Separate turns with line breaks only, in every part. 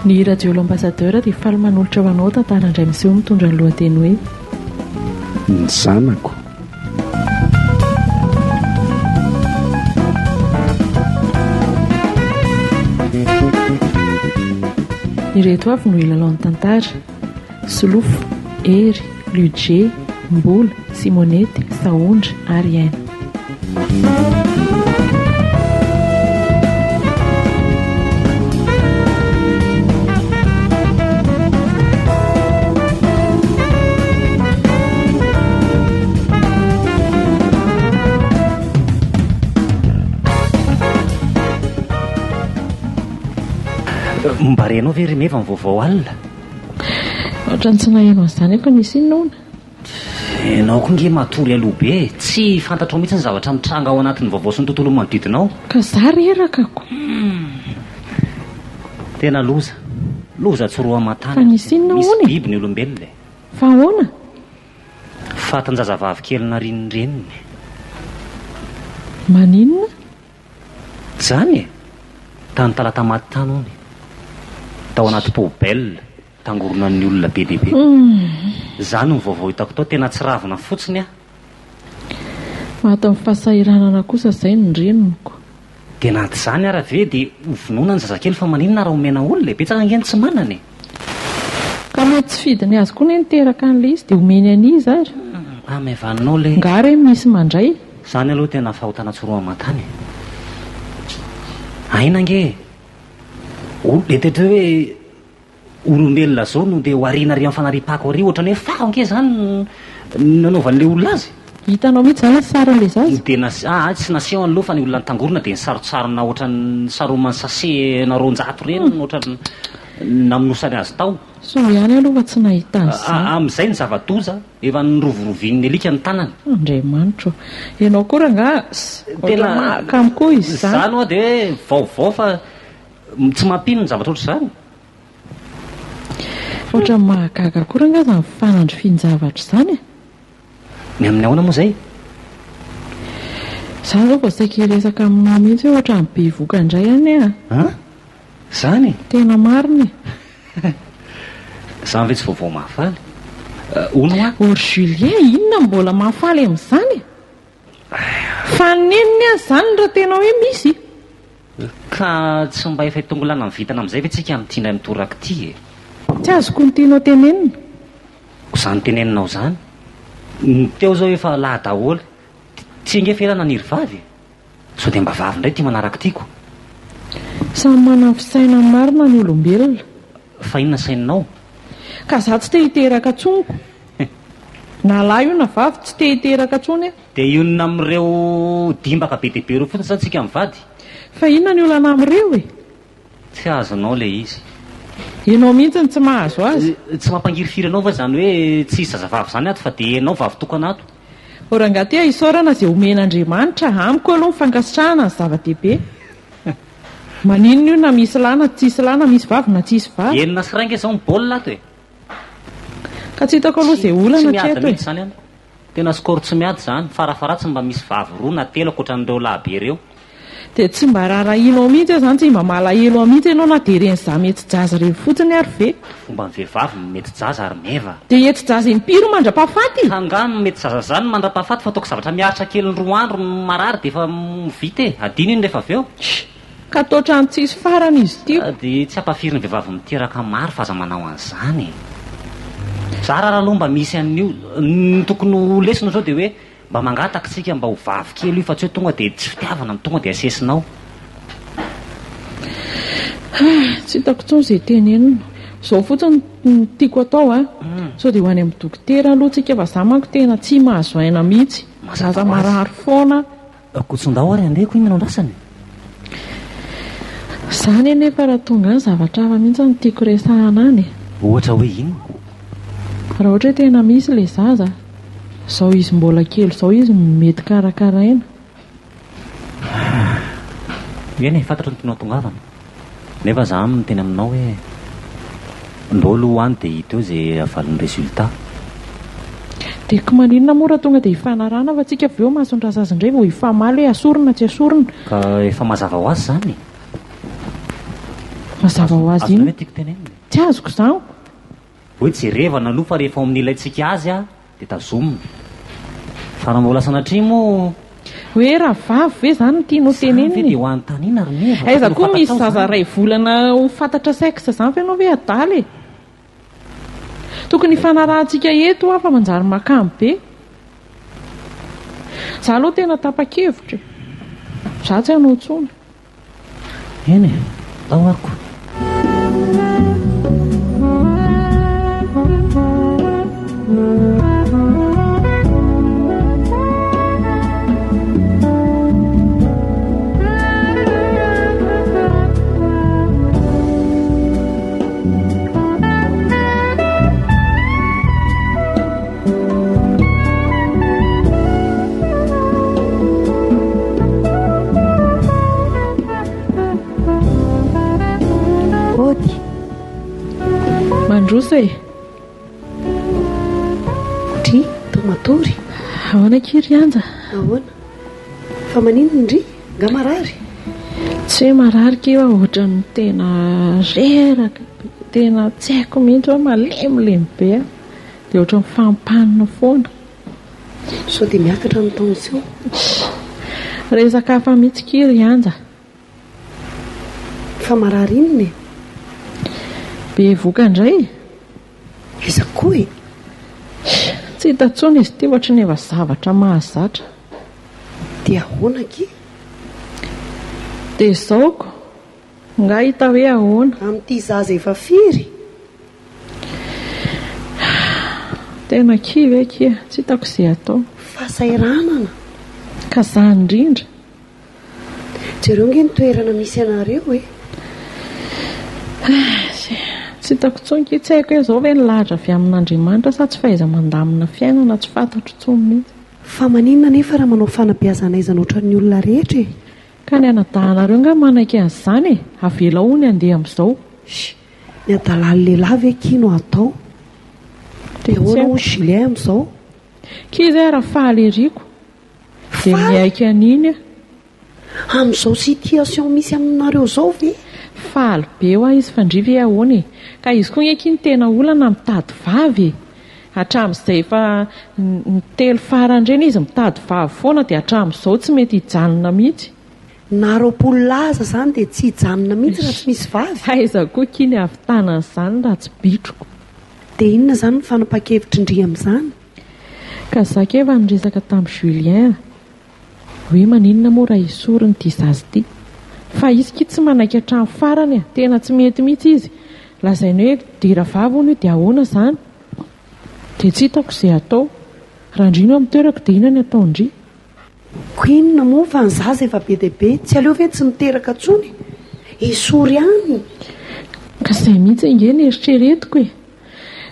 Ny Radio L'Ambassadeur dia faly manolotra ho anao tantara indray miseho mitondra ny lohateny hoe.
Ny zanako.
Ireto avy no hilalao ny tantara. Solofo, Hery, Ludger, Mbola, Simonety, Sahondra ary Aina.
Mba renao ve ry Meva ny vaovao alina?
Ohatran'ny tsy naheno an'izany aho ka nisy inona hono?
Ianao koa nge matory aloha be e! Tsy fantatrao mihitsy ny zavatra mitranga ao anatin'ny vaovao sy ny tontolo manodidina ao.
Ka za reraka ko!
Tena loza. Loza tsy roa aman-tany
Fa nisy inona
Misy
hono e?
biby ny olombelona e!
Fa ahoana?
Fatin-jazavavy kely narian'ny reniny.
Maninona?
Izany e! Tany Talatamaty tany hono e! Tao anaty poubelle. Tangoronan'ny olona be dia be. Izany no vaovao hitako tao, tena tsy ravina fotsiny aho.
Maty amin'ny fahasahiranana kosa izay ny reniko.
Dia na tsy izany ara ve dia ho vonoina ny zazakely fa maninona raha omena olona e? Betsaka ange ny tsy manana e!
Ka mety tsy fidiny azy koa anie niteraka an'ilay izy dia omeny an'iza ary?
Hamaivaninao le.
Nga re misy mandray?
Izany aloha tena fahotana tsy roa aman-tany e! Aina ange e! Olona eto hoe Olombelona zao no dia ho ariana ary amin'ny fanariam-pako ary ohatran'ny hoe fako ange zany no nanaovan'ilay olona azy.
Hitanao mihitsy zany ny sarin'ilay zaza?
Dia nase- aa tsy naseho aloha fa ny olona nitangorona dia nisarontsarona ohatran'ny saroman'ny sachet na 200 ireny no ohatran'ny namonosany azy tao.
Soa ihany aloha fa tsy nahita an'izany.
Amin'izay ny zava-doza, efa nirovirovian'ny alika ny tanany.
Andriamanitro ô! Ianao koa rangaha
Tena
ohatran'ny mahakamo koa izy izany.
Izany ho'a dia hoe vaovao fa tsy mampino ny zavatra ohatr'izany.
Ohatran'ny mahagaga koa rangaha izany fanandrifian-javatra izany e!
Ny amin'ny ahoana moa izay?
Izaho izao vao saika hiresaka aminao mihitsy hoe ohatran'ny bevohoka indray anie a!
An? Izany e?
Tena marina e!
Izany ve tsy vaovao mahafaly? Hono hoa?
O ry Julien, inona no mbola mahafaly amin'izany e? Fa neniny aza izany raha tena hoe misy.
Ka tsy mba efa hitongilana ny vintana amin'izay ve tsika amin'ity indray mitoraka ity e?
Tsy azoko ny tianao tenenina.
Izany teneninao izany. Ny teo izao efa lahy daholo. Tsy ange fa ela naniry vavy e? Sao dia mba vavy indray ity manaraka ity ko?
Samy manana ny fisainany marina ny olombelona.
Fa inona saininao?
Ka za tsy te hiteraka tsony ko. Na lahy io na vavy tsy te hiteraka tsony aho.
Dia hionona amin'ireo dimbaka be dia be ireo fotsiny izany tsika mivady?
Fa inona ny olana amin'ireo e?
Tsy azonao ilay izy.
Ianao mihitsy no tsy mahazo azy.
Tsy mampangirifiry anao va izany hoe tsy hisy zazavavy izany ato fa dia ianao vavy tokana ato?
O rangahy ty a, isaorana izay omen'Andriamanitra, amiko aloha ny fankasitrahana no zava-dehibe. Maninona io na misy lahy na tsisy lahy na misy vavy na tsisy vavy.
Enina sy iray nge izao ny baolina ato e!
Ka tsy hitako aloha izay olana
Tsy miady
hatreto e!
mihitsy izany amiko. Tena score tsy miady izany. Farafaharatsiny mba misy vavy roa na telo ankoatran'ireo lahy be ireo.
Dia tsy mba raharahianao mihitsy aho izany, tsy mba malahelo ahy mihitsy ianao na dia ireny za mihetsi-jaza ireny fotsiny ary ve?
Fomban'ny vehivavy ny mihetsi-jaza ary meva.
Dia hihetsi-jaza impiry mandra-pahafaty?
Ka angaha ny mihetsi-jaza izany mandra-pahafaty fa ataoko zavatra miaritra kely ny roa andro no marary dia efa vita e! Adino iny rehefa avy eo.
Ka toa ohatran'ny tsisy farany izy ity.
Sady tsy ampafiry ny vehivavy miteraka maro fa aza manao an'izany e! Zara ary aloha mba misy an'io. Ny tokony ho lesona izao dia hoe Mba mangataka tsika mba ho vavy kely io fa tsy hoe tonga dia tsy fitiavana no tonga dia asesinao.
Ah, tsy hitako intsony izay tenenina. Izao fotsiny no tiako atao a. Sao dia ho any amin'ny dokotera aloha tsika fa za manko tena tsy mahazo aina mihitsy. Zaza marary foana.
Kotsondao ary andeha ko inona no andrasana e?
Izany anefa raha tonga any zavatra hafa mihitsy no tiako resahana any e.
Ohatra hoe inona?
Raha ohatra hoe tena misy ilay zaza, izao izy mbola kely izao izy no mety karakaraina.
Eny e, fantatro ny tianao hatongavana. Nefa za miteny aminao hoe ndao aloha ho any dia hita eo ze havalin'ny résultat.
Dia ko maninona moa raha tonga dia hifanarahana fa tsika avy eo mason-drazaza indray vao hifamaly hoe asorina tsy asorina.
Ka efa mazava ho azy izany e.
Mazava ho azy
Azonao
iny.
ve tiako tenenina?
Tsy azoko izany.
Hoe jerevana aloha fa rehefa ao amin'ny ilaintsika azy a, dia tazomina. Fa raha mbola sanatria moa.
Hoe rahavavy ve izany no tianao
Izany ve
tenenina
dia
e?
ho anontaniana ry Meva?
Aiza
Tokony ho
koa misy
fantatrao
zaza
izany.
iray volana ho fantatra sexe izany ve ianao ve adala e? Tokony hifanarahantsika eto hoa fa manjary makamo be. Za aloha tena tapa-kevitra e. Za tsy hanao intsony.
Eny e, ndao ary ko.
Ody.
Mandroso e.
Dry, toa matory.
Ahoana akia ry Anja?
Ahoana? Fa maninona ndry? Nga marary?
Tsy hoe marary akia fa ohatran'ny tena reraka be, tena tsy haiko mihitsy hoe malemilemy be aho. Dia ohatran'ny fampanina foana.
Sao dia miakatra ny tension?
Resaka hafa mihitsy akia ry Anja.
Fa marary inona e?
Bevohoka indray?
Aiza koa e?
Tsy hita intsony izy ity ohatry ny efa zavatra mahazatra.
Dia ahoana akia?
Dia izao ko, nga hita hoe ahoana?
Amin'ity zaza efa firy?
Tena kivy akia, tsy hitako izay atao.
Fahasahiranana.
Ka izany indrindra.
Jereo nge ny toerana misy anareo e!
Tsy hitako intsony ki, tsy haiko hoe izao ve ny lahatra avy amin'Andriamanitra sa tsy fahaiza-mandamina fiainana, tsy fantatro intsony mihitsy.
Fa maninona anefa raha manao fanabeazana aizana ohatran'ny olona rehetra e?
Ka ny anadahinareo nga manaiky an'izany e! Avelao hono handeha amin'izao.
Sh! Ny adalan'ny lehilahy ve ki no atao? Dia ahoana hoy Julien amin'izao?
Ki izay raha faly eriko. Dia miaiky an'iny aho.
Amin'izao situation misy aminareo izao ve?
Faly be hoa izy fa ndry ve ahoana e? Ka izy koa nge akia ny tena olana mitady vavy e! Hatramin'izay efa ny telo farany ireny izy mitady vavy foana dia hatramin'izao tsy mety hijanona mihitsy.
Na 20 lahy aza izany dia tsy hijanona mihitsy raha tsy misy vavy.
Aiza koa akia ny hahavitana an'izany raha tsy bitroko.
Dia inona izany ny fanapahan-kevitry ndry amin'izany?
Ka za kay efa niresaka tamin'i Julien a! Hoe maninona moa raha esoriny ity zaza ity? Fa izy ki tsy manaiky hatramin'ny farany a! Tena tsy mety mihitsy izy! Lazainy hoe dera vavy hono io dia ahoana izany? Dia tsy hitako izay atao. Raha ndry no eo amin'ny toerako dia inona ny ataon-dry?
Ko inona moa fa ny zaza efa be dia be, tsy aleo ve tsy miteraka tsony? Esory ihany!
Ka izay mihitsy ange no eritreretiko e!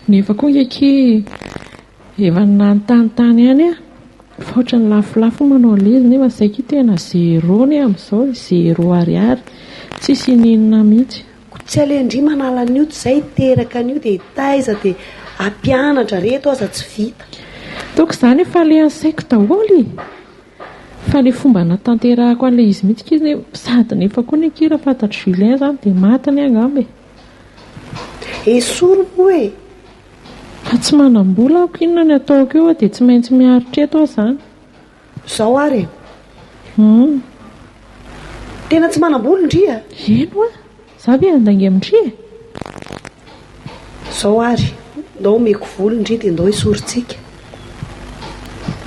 Nefa koa nge akia efa nanontanintany ihany aho fa ohatran'ny lafolafo manao an'ilay izy nefa izay akia tena zéro anie amin'izao e, zéro ariary, tsisy ininona mihitsy.
Ko tsy alen-dry manala an'io tsy zay hiteraka an'io dia hitaiza dia hampianatra, reto aza tsy vita.
Toky izany efa alehan'ny saiko daholo e! Fa ilay fomba anatanterahako an'ilay izy mihitsy akia anie sady nefa koa ny akia raha fantatr'i Julien izany dia matiny angamba e!
Esory moa e!
Fa tsy manam-bola aho ko inona ny ataoko eo dia tsy maintsy miaritra eto aho izany.
Izao ary e!
Hum.
Tena tsy manam-bola ndry a!
Eny hoa! Za ve handainga amin-dry e?
Izao ary, ndao omeko vola ndry dia ndao esorintsika.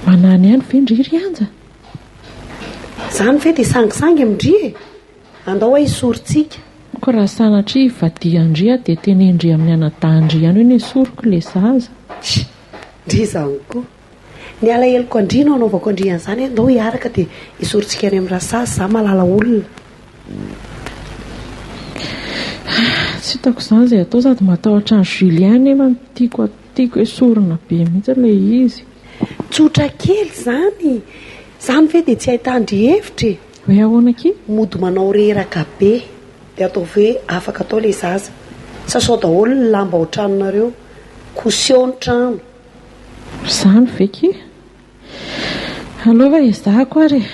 Manany ihany ve ndry ry Anja?
Izany ve dia sangisangy amin-dry e? Andao hoa esorintsika.
Ko raha sanatria hivadihan-dry aho dia teneno-dry amin'ny anadahin-dry ihany hoe nesoriko ilay zaza.
Tsia, ndry izany koa. Ny alaheloko an-dry no anaovako an-dry an'izany hoe ndao hiaraka dia esorintsika any amin'ny rasazy, za mahalala olona.
Tsy hitako izany izay atao sady matahotra an'i Julien nefa tiako tiako esorina be mihitsy ilay izy.
Tsotra kely izany! Izany ve dia tsy ahitan-dry hevitra e?
Hoe ahoana akia?
Mody manao reraka be dia ataovy hoe afaka atao ilay zaza. Sasao daholo ny lamba ao an-tranonareo, koseho ny trano.
Izany ve kia? Aleo fa ezahako ary e!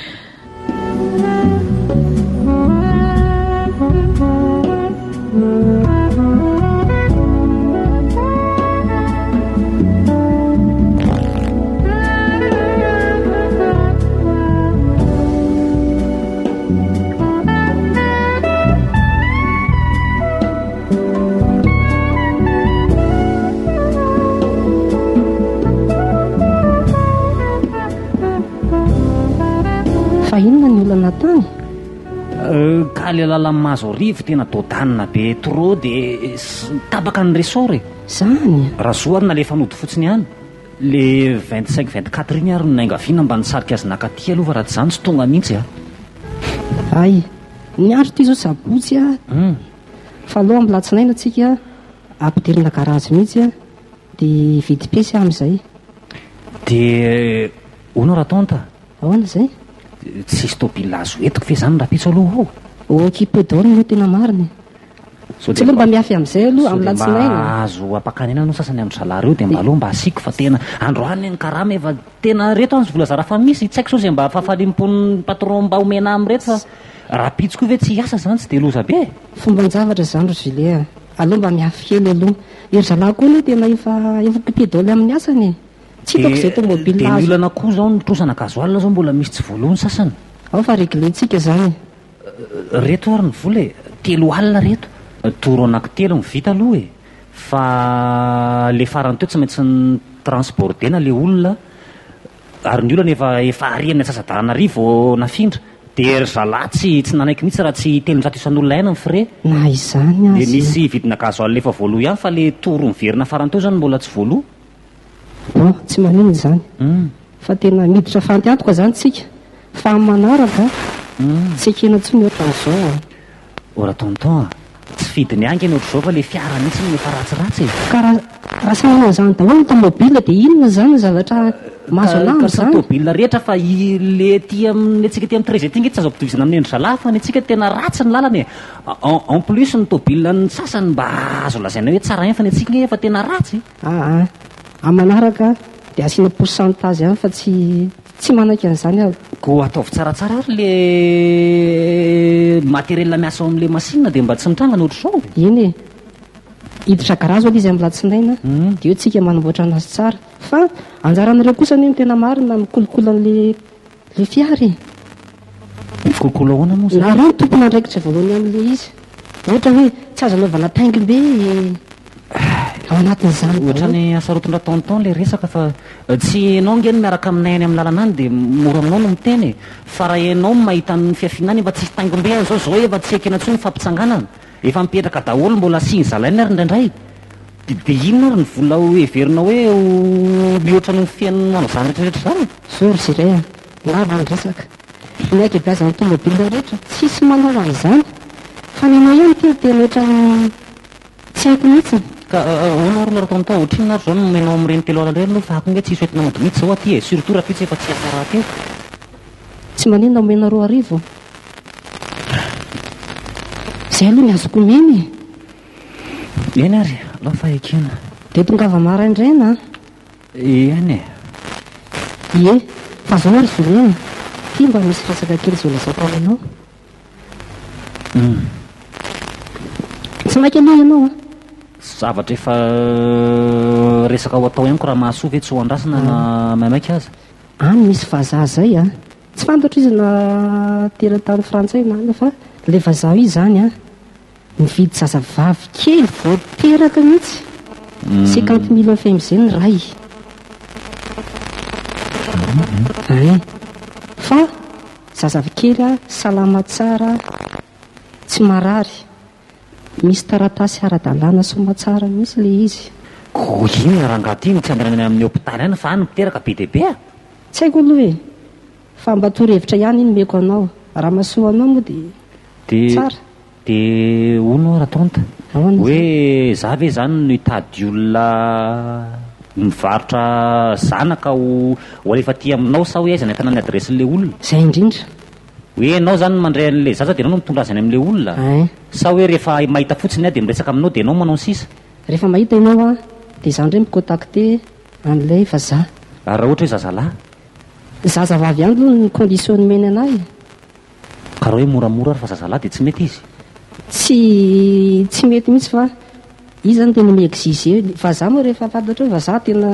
any?
Ka le lalan'i Mahazoarivo tena dodanina be trop de tapaka ny ressort e.
Zany?
Raha zo ary nalefa nody fotsiny ihany. Le 25 24 iny ary no naingaviana mba nisarika azy naka aty aloha fa raha tsy izany tsy tonga mihitsy a.
Hay, ny andro ity zao sabotsy a. Fa aleo amin'ny latsinainy atsika ampidirina garage mihitsy a. Dia hividy piesy aho amin'izay.
Dia hono ra tonta?
Ahoana izay?
Tsisy tôbila azo entiko ve izany rahampitso aloha ao?
Occupé daholo aloha tena marina e.
Sao
Tsy
dia
aloha mba miafy amin'izay aloha
sao
amin'ny
dia mba
latsinainy e.
azo ampakanina aloha ny sasany amin-dry zalahy ireo dia mba aleo mba asiako fa tena androany ny karama efa tena reto any vola zara fa misy, tsy haiko sao izay mba fahafaliam-pon'ny patron mba omena amin'ireto fa rahampitso koa ve tsy hiasa izany tsy dia loza be e.
Fomban-javatra izany ry Julie a. Aleo mba miafy kely aloha. Ery zalahy koa anie tena efa efa occupé daholo amin'ny asany e. Tsy hitako izay tomobile
Dia ny
azo.
olana koa izao ny trosana gasoil izao mbola misy tsy voaloa ny sasany.
Ao fa reglentsika izany e.
Reto ary ny vola e, 30 reto. Toro anankitelo no vita aloha e. Fa le farany teo tsy maintsy ni-transborder-na le olona. Ary ny olana efa efa ary amin'ny antsasa-dalana ary vao nafindra. Dia ry zalahy tsy tsy nanaiky mihitsy raha tsy 300 isan'olona ihany ny frais.
Na izany aza.
Dia nisy vidina gasoil efa voaloa ihany fa le tour miverina farany teo izany mbola tsy voaloa.
Bon, tsy maninona izany. Fa tena miditra fantiantoka izany tsika. Fa amin'ny manaraka, tsy ekena intsony ohatran'izao an.
O ra tonton a! Tsy fidiny ahy nge ny ohatr'izao fa le fiara mihitsy no efa ratsiratsy e!
Ka raha raha samy hanao an'izany daholo ny tomobile dia inona izany ny zavatra mahazo anah
Ka tsy ny
amin'izany?
tobile rehetra fa i le aty amin'ny antsika aty amin'ny treize aty nge tsy azo ampitovizana amin'ny an-dry zalahy fa ny antsika tena ratsy ny lalana e! En en plus ny tobile an'ny sasany mba azo lazaina hoe tsara ihany fa ny antsika nge efa tena ratsy.
Aa amin'ny manaraka dia asiana pourcentage ihany fa tsy tsy manaiky an'izany aho.
Koa ataovy tsaratsara ary le matériel miasa ao amin'le machine dia mba tsy mitranga ny ohatr'izao.
Eny e! Hiditra garage aloha izy amin'ny latsinainy dia eo tsika manamboatra anazy tsara. Fa anjaranareo kosa anie no tena marina mikolokolo an'le Le fiara e!
Mikolokolo ahoana moa zany?
Nareo no tompon'andraikitra voalohany amin'ilay izy. Ohatra hoe tsy azo anaovana taingim-be ao anatin'izany daholo.
Ohatran'ny hasarotin-dra tonton le resaka fa tsy enao nge no miaraka aminay any amin'ny lalana any dia mora aminao no miteny e! Fa raha enao no mahita ny fiafiana any efa tsisy taingim-be any zao, zao efa tsy ekena intsony ny fampitsanganana. Efa mipetraka daholo mbola asiany zalainy ary indraindray. Dia dia inona ary ny vola ho heverina hoe ho mihoatra noho ny fiainana izany rehetra rehetra izany?
Zo ry Jire a! Lava ny resaka. Ny ankebeazan'ny tomobile rehetra tsisy manao an'izany fa ny anao ihany ity no tena ohatran'ny tsy haiko mihitsiny.
Ka ahoana ary ry tonton, ohatrinona ary izao no omenao amin'ireny 30 ireny aloha fa ako nge tsisy hoentina mody mihitsy izao aty e, surtout raha pitsy efa tsy hiasa rahateo.
Tsy maninona omena 2000. Izay aloha ny azoko omena e.
Eny ary, alao fa ekena.
Dia tongava maraindraina an.
Eny e.
Ie, fa zao ary Julien a, ty mba misy resaka kely izay lazaiko aminao. Tsy maika aloha ianao an.
Zavatra efa resaka ho atao ihany ko raha mahasoa ve tsy ho andrasana na maimaika aza.
Any misy vazaha zay an. Tsy fantatro izy na teratany frantsay na inona fa ilay vazaha io izany an. Nividy zazavavy kely vao teraka mihitsy, 50 mille FMG ny ray. Ein. Fa zazavy kely salama tsara, tsy marary, misy taratasy ara-dalàna soamatsara mihitsy ilay izy.
Koa inona rangahy ity no tsy andehanana any amin'ny hopitaly any fa any miteraka be dia be a!
Tsy haiko aloha e! Fa mba torohevitra ihany iny omeko anao. Raha mahasoa anao moa dia tsara.
Dia hono hoa ratonta, hoe za ve zany no hitady olona mivarotra zanaka ho alefa aty aminao sa hoe aiza no ahitana ny adiresin'ilay olona?
Izay indrindra.
Hoe ianao zany no mandray an'ilay zaza dia ianao no mitondra azy any amin'ilay olona?
Ein.
Sa hoe rehefa mahita fotsiny aho dia miresaka aminao dia ianao manao ny sisa?
Rehefa mahita ianao aho dia izaho indray mi-contacter an'ilay vazaha.
Ary raha ohatra hoe zazalahy?
Zazavavy ihany aloha ny condition nomeny an'ahy e.
Ka raha hoe moramora ary fa zazalahy dia tsy mety izy?
Tsy tsy mety mihitsy fa izy zany tena mi-exiger, vazaha moa rehefa fantatrao hoe vazaha tena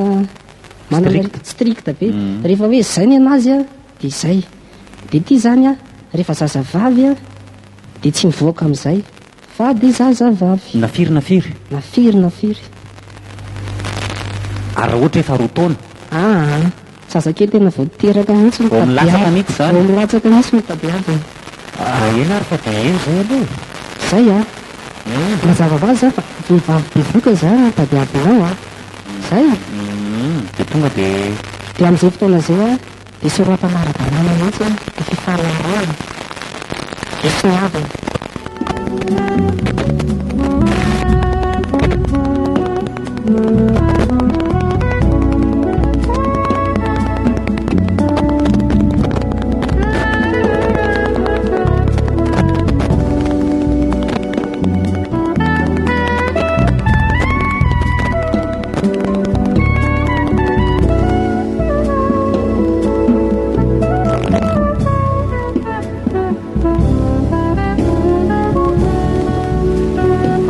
manana
Strict.
strict be, rehefa hoe zay ny anazy an dia zay, dia ity zany an rehefa zazavavy an dia tsy mivoaka amin'izay fa dia zazavavy.
Na firy na firy?
Na firy na firy.
Ary raha ohatra efa 2 taona?
Aa, zazakely tena vao teraka mihitsy no
Vao milatsaka
tadiaviko.
mihitsy izany.
Vao milatsaka mihitsy no tadiavina.
Eny ary fa dia eny izay aloha e.
Zay a! Mazava ho azy zany fa vehivavy bevohoka zany no tadiavinao a! Zay!
Dia tonga dia.
Dia amin'izay fotoana izay a, dia soratana ara-dalàna mihitsy a, ny fifanarahana, dia soniavina.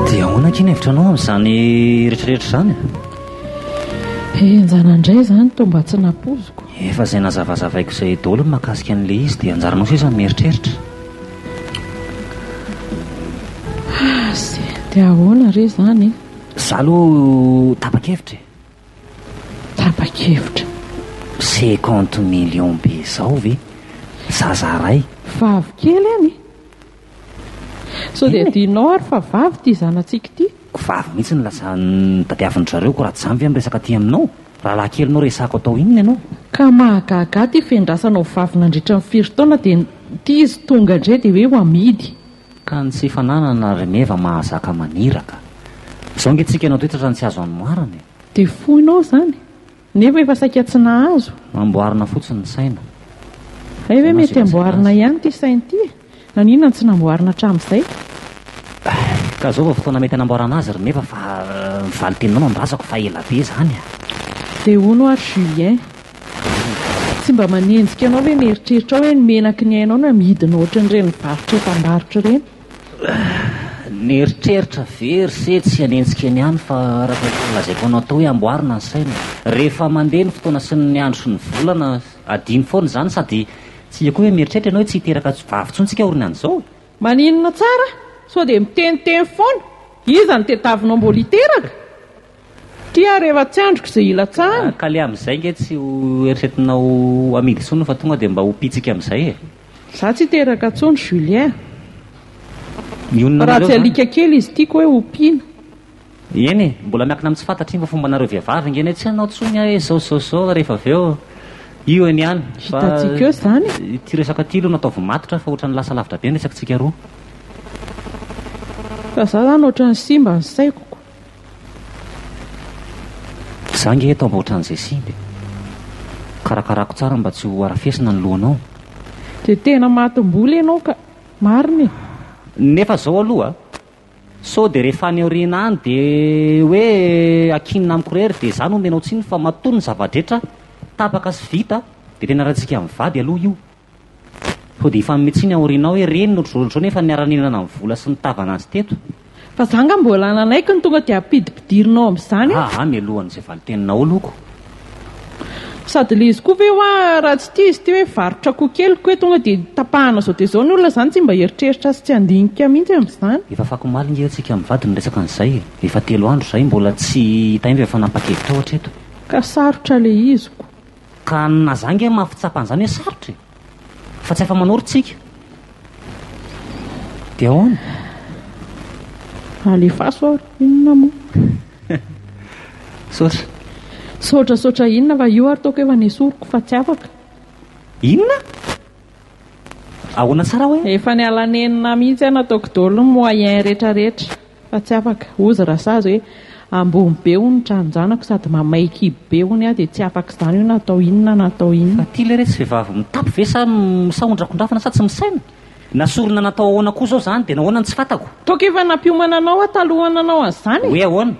Dia ahoana akia ny hevitra anao amin'izany rehetrarehetra izany?
Henjana indray izany toa mba tsy nampoiziko.
Efa izay nazavazavaiko izay daholo ny mahakasika an'ilay izy dia anjaranao sisa ny mieritreritra.
Hasy, dia ahoana re izany e?
Za aloha tapa-kevitra e.
Tapa-kevitra.
Cinquante millions be izao ve? Zaza ray.
Vavy kely any e. Sao dia adinonao ary fa vavy ity zanatsika ity?
Vavy mihitsy no lasa notadiavin-dry zareo ko raha tsy izany ve miresaka aty aminao? Rahalahy kelinao resahako atao inona ianao?
Ka mahagaga ahy ity fiandrasanao vavy nandritra ny firy taona dia ity izy tonga indray dia hoe ho amidy.
Ka ny tsy fananana ry meva mahazaka maniraka. Izao ange tsika no toetra raha ny tsy azo anoharana e.
Dia foinao izany? Nefa efa saika tsy nahazo.
Amboarina fotsiny ny saina.
Hay ve mety amboarina ihany ity saina ity e? Naninona no tsy namboarina hatramin'izay?
Ka zao vao fotoana mety hanamboarana azy ry Meva fa ny valin-teninao no andrasako fa ela be izany a!
Dia hono ary Julien, tsy mba manenjika anao ve ny eritreritrao hoe ny menaky ny ainao no amidinao ohatran'ireny varotra entam-barotra ireny?
Ny eritreritra ve ry se tsy hanenjika eny ihany fa araka ny efa nolazaiko anao teo hoe amboarina ny saina. Rehefa mandeha ny fotoana sy ny andro sy ny volana, adino foana izany sady tsy koa hoe mieritreritra ianao hoe tsy hiteraka vavy intsony tsika aorian'izao e.
Maninona tsara? Sao dia miteniteny foana? Iza no tediavinao mbola hiteraka? Ty ary efa tsy andriko izay hilatsahana.
Ka le amin'izay nge tsy ho eritreretinao ho amidy intsony fa tonga dia mba ho pitsika amin'izay e.
Za tsy hiteraka intsony Julien.
Mionona
Raha
anareo
tsy
zany.
alika kely izy tiako hoe ompiana.
Eny e, mbola miankina amin'ny tsy fantatra iny fa fombanareo vehivavy nge ny hoe tsy hanao tsony aho e, zao zao zao rehefa avy eo io eny ihany. Fa
Hitantsika eo izany e.
ity resaka ity aloha no ataovy matotra fa ohatran'ny lasa lavitra be ny resakitsika roa.
Fa za zany ohatran'ny simba ny saiko ko.
Za nge eto mba ohatran'izay simba e. Karakarako tsara mba tsy ho arafesina ny lohanao.
Dia tena matim-bola ianao ka. Marina e.
Nefa zao aloha, sao dia rehefa any aoriana any dia hoe akinina amiko irery dia za no omenao tsiny fa matoa ny zava-drehetra tapaka sy vita dia tena ratsika mivady aloha io. Sao dia hifanome tsiny aoriana ao hoe reny no ohatr'izao ohatr'izao nefa niara-nihinana ny vola sy nitavana azy teto.
Fa za nga mbola nanaiky ny tonga dia ampidipidirinao amin'izany e!
Aa mialohan'izay valin-teninao aloha ko.
Sady le izy koa ve hoa raha tsy tia izy ity hoe varotra akoho kely ko hoe tonga dia tapahana zao dia zao ny olona zany tsy mba hieritreritra sy tsy handinika mihitsy amin'izany.
Efa afakomaly nge tsika mivady niresaka an'izay e! Efa telo andro izay mbola tsy hita indry efa fanapahan-kevitra ao hatreto.
Ka sarotra le izy ko.
Ka na za nge mafy tsapa an'izany hoe sarotra e! Fa tsy afa-manoro tsika. Dia ahoana?
Alefaso ary, inona moa?
Saotra.
Saotra saotra inona fa io ary toaka efa nesoriko fa tsy afaka.
Inona? Ahoana tsara hoe?
Efa niala nenina mihitsy aho nataoko daholo ny moyen rehetra rehetra. Fa tsy afaka. Hozy Rasazy hoe, ambony be hono ny tranon-janako sady mamay kibo be hono aho dia tsy afaka izany io na atao inona na atao inona.
Fa ty le retsy vehivavy mitapy ve sa sa ondrakondrafana sa tsy misaina? Nasorina natao ahoana koa zao zany dia nahoana no tsy fatako?
Toaka efa nampiomana anao aho talohan'ny nanao an'izany e!
Hoe ahoana?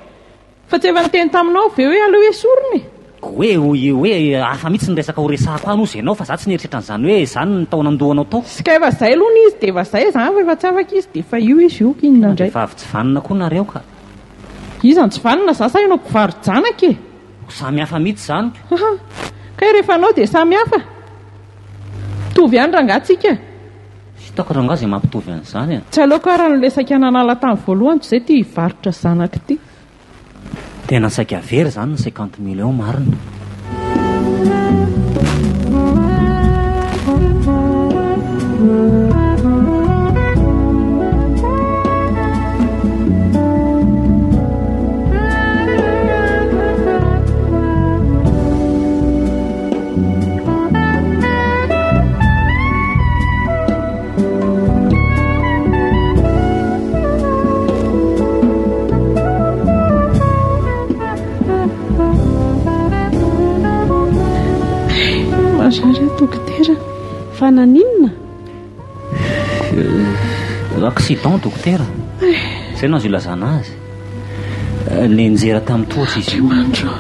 Fa tsy efa niteny taminao ve hoe aleo esorina e?
Hoe hoe hafa mihitsy ny resaka ho resahako any hozy ianao fa za tsy nieritreritra an'izany hoe izany ny tao an'andohanao tao.
Ska efa zay aloha izy dia efa zay izany fa efa tsy afaka izy dia efa io izy io k'inona indray.
Vehivavy tsy vanona koa nareo ka.
Iza no tsy vanona za sa ianao mpivaro-janaka e?
Samy hafa mihitsy izany ko.
Aha. Kay rehefa anao dia samy hafa? Mitovy ihany rangaha tsika.
Hitako rangaha izay mampitovy an'izany a.
Tsy aleoko ary ny le saika nanala tamin'ny voalohany toy izay ity hivarotra zanaka ity.
Tena saika very izany ny 50 millions marina.
Fa naninona?
Accident dokotera. Izay no azo ilazana azy. Nianjera tamin'ny tohatra izy io.
Andriamanitra ô.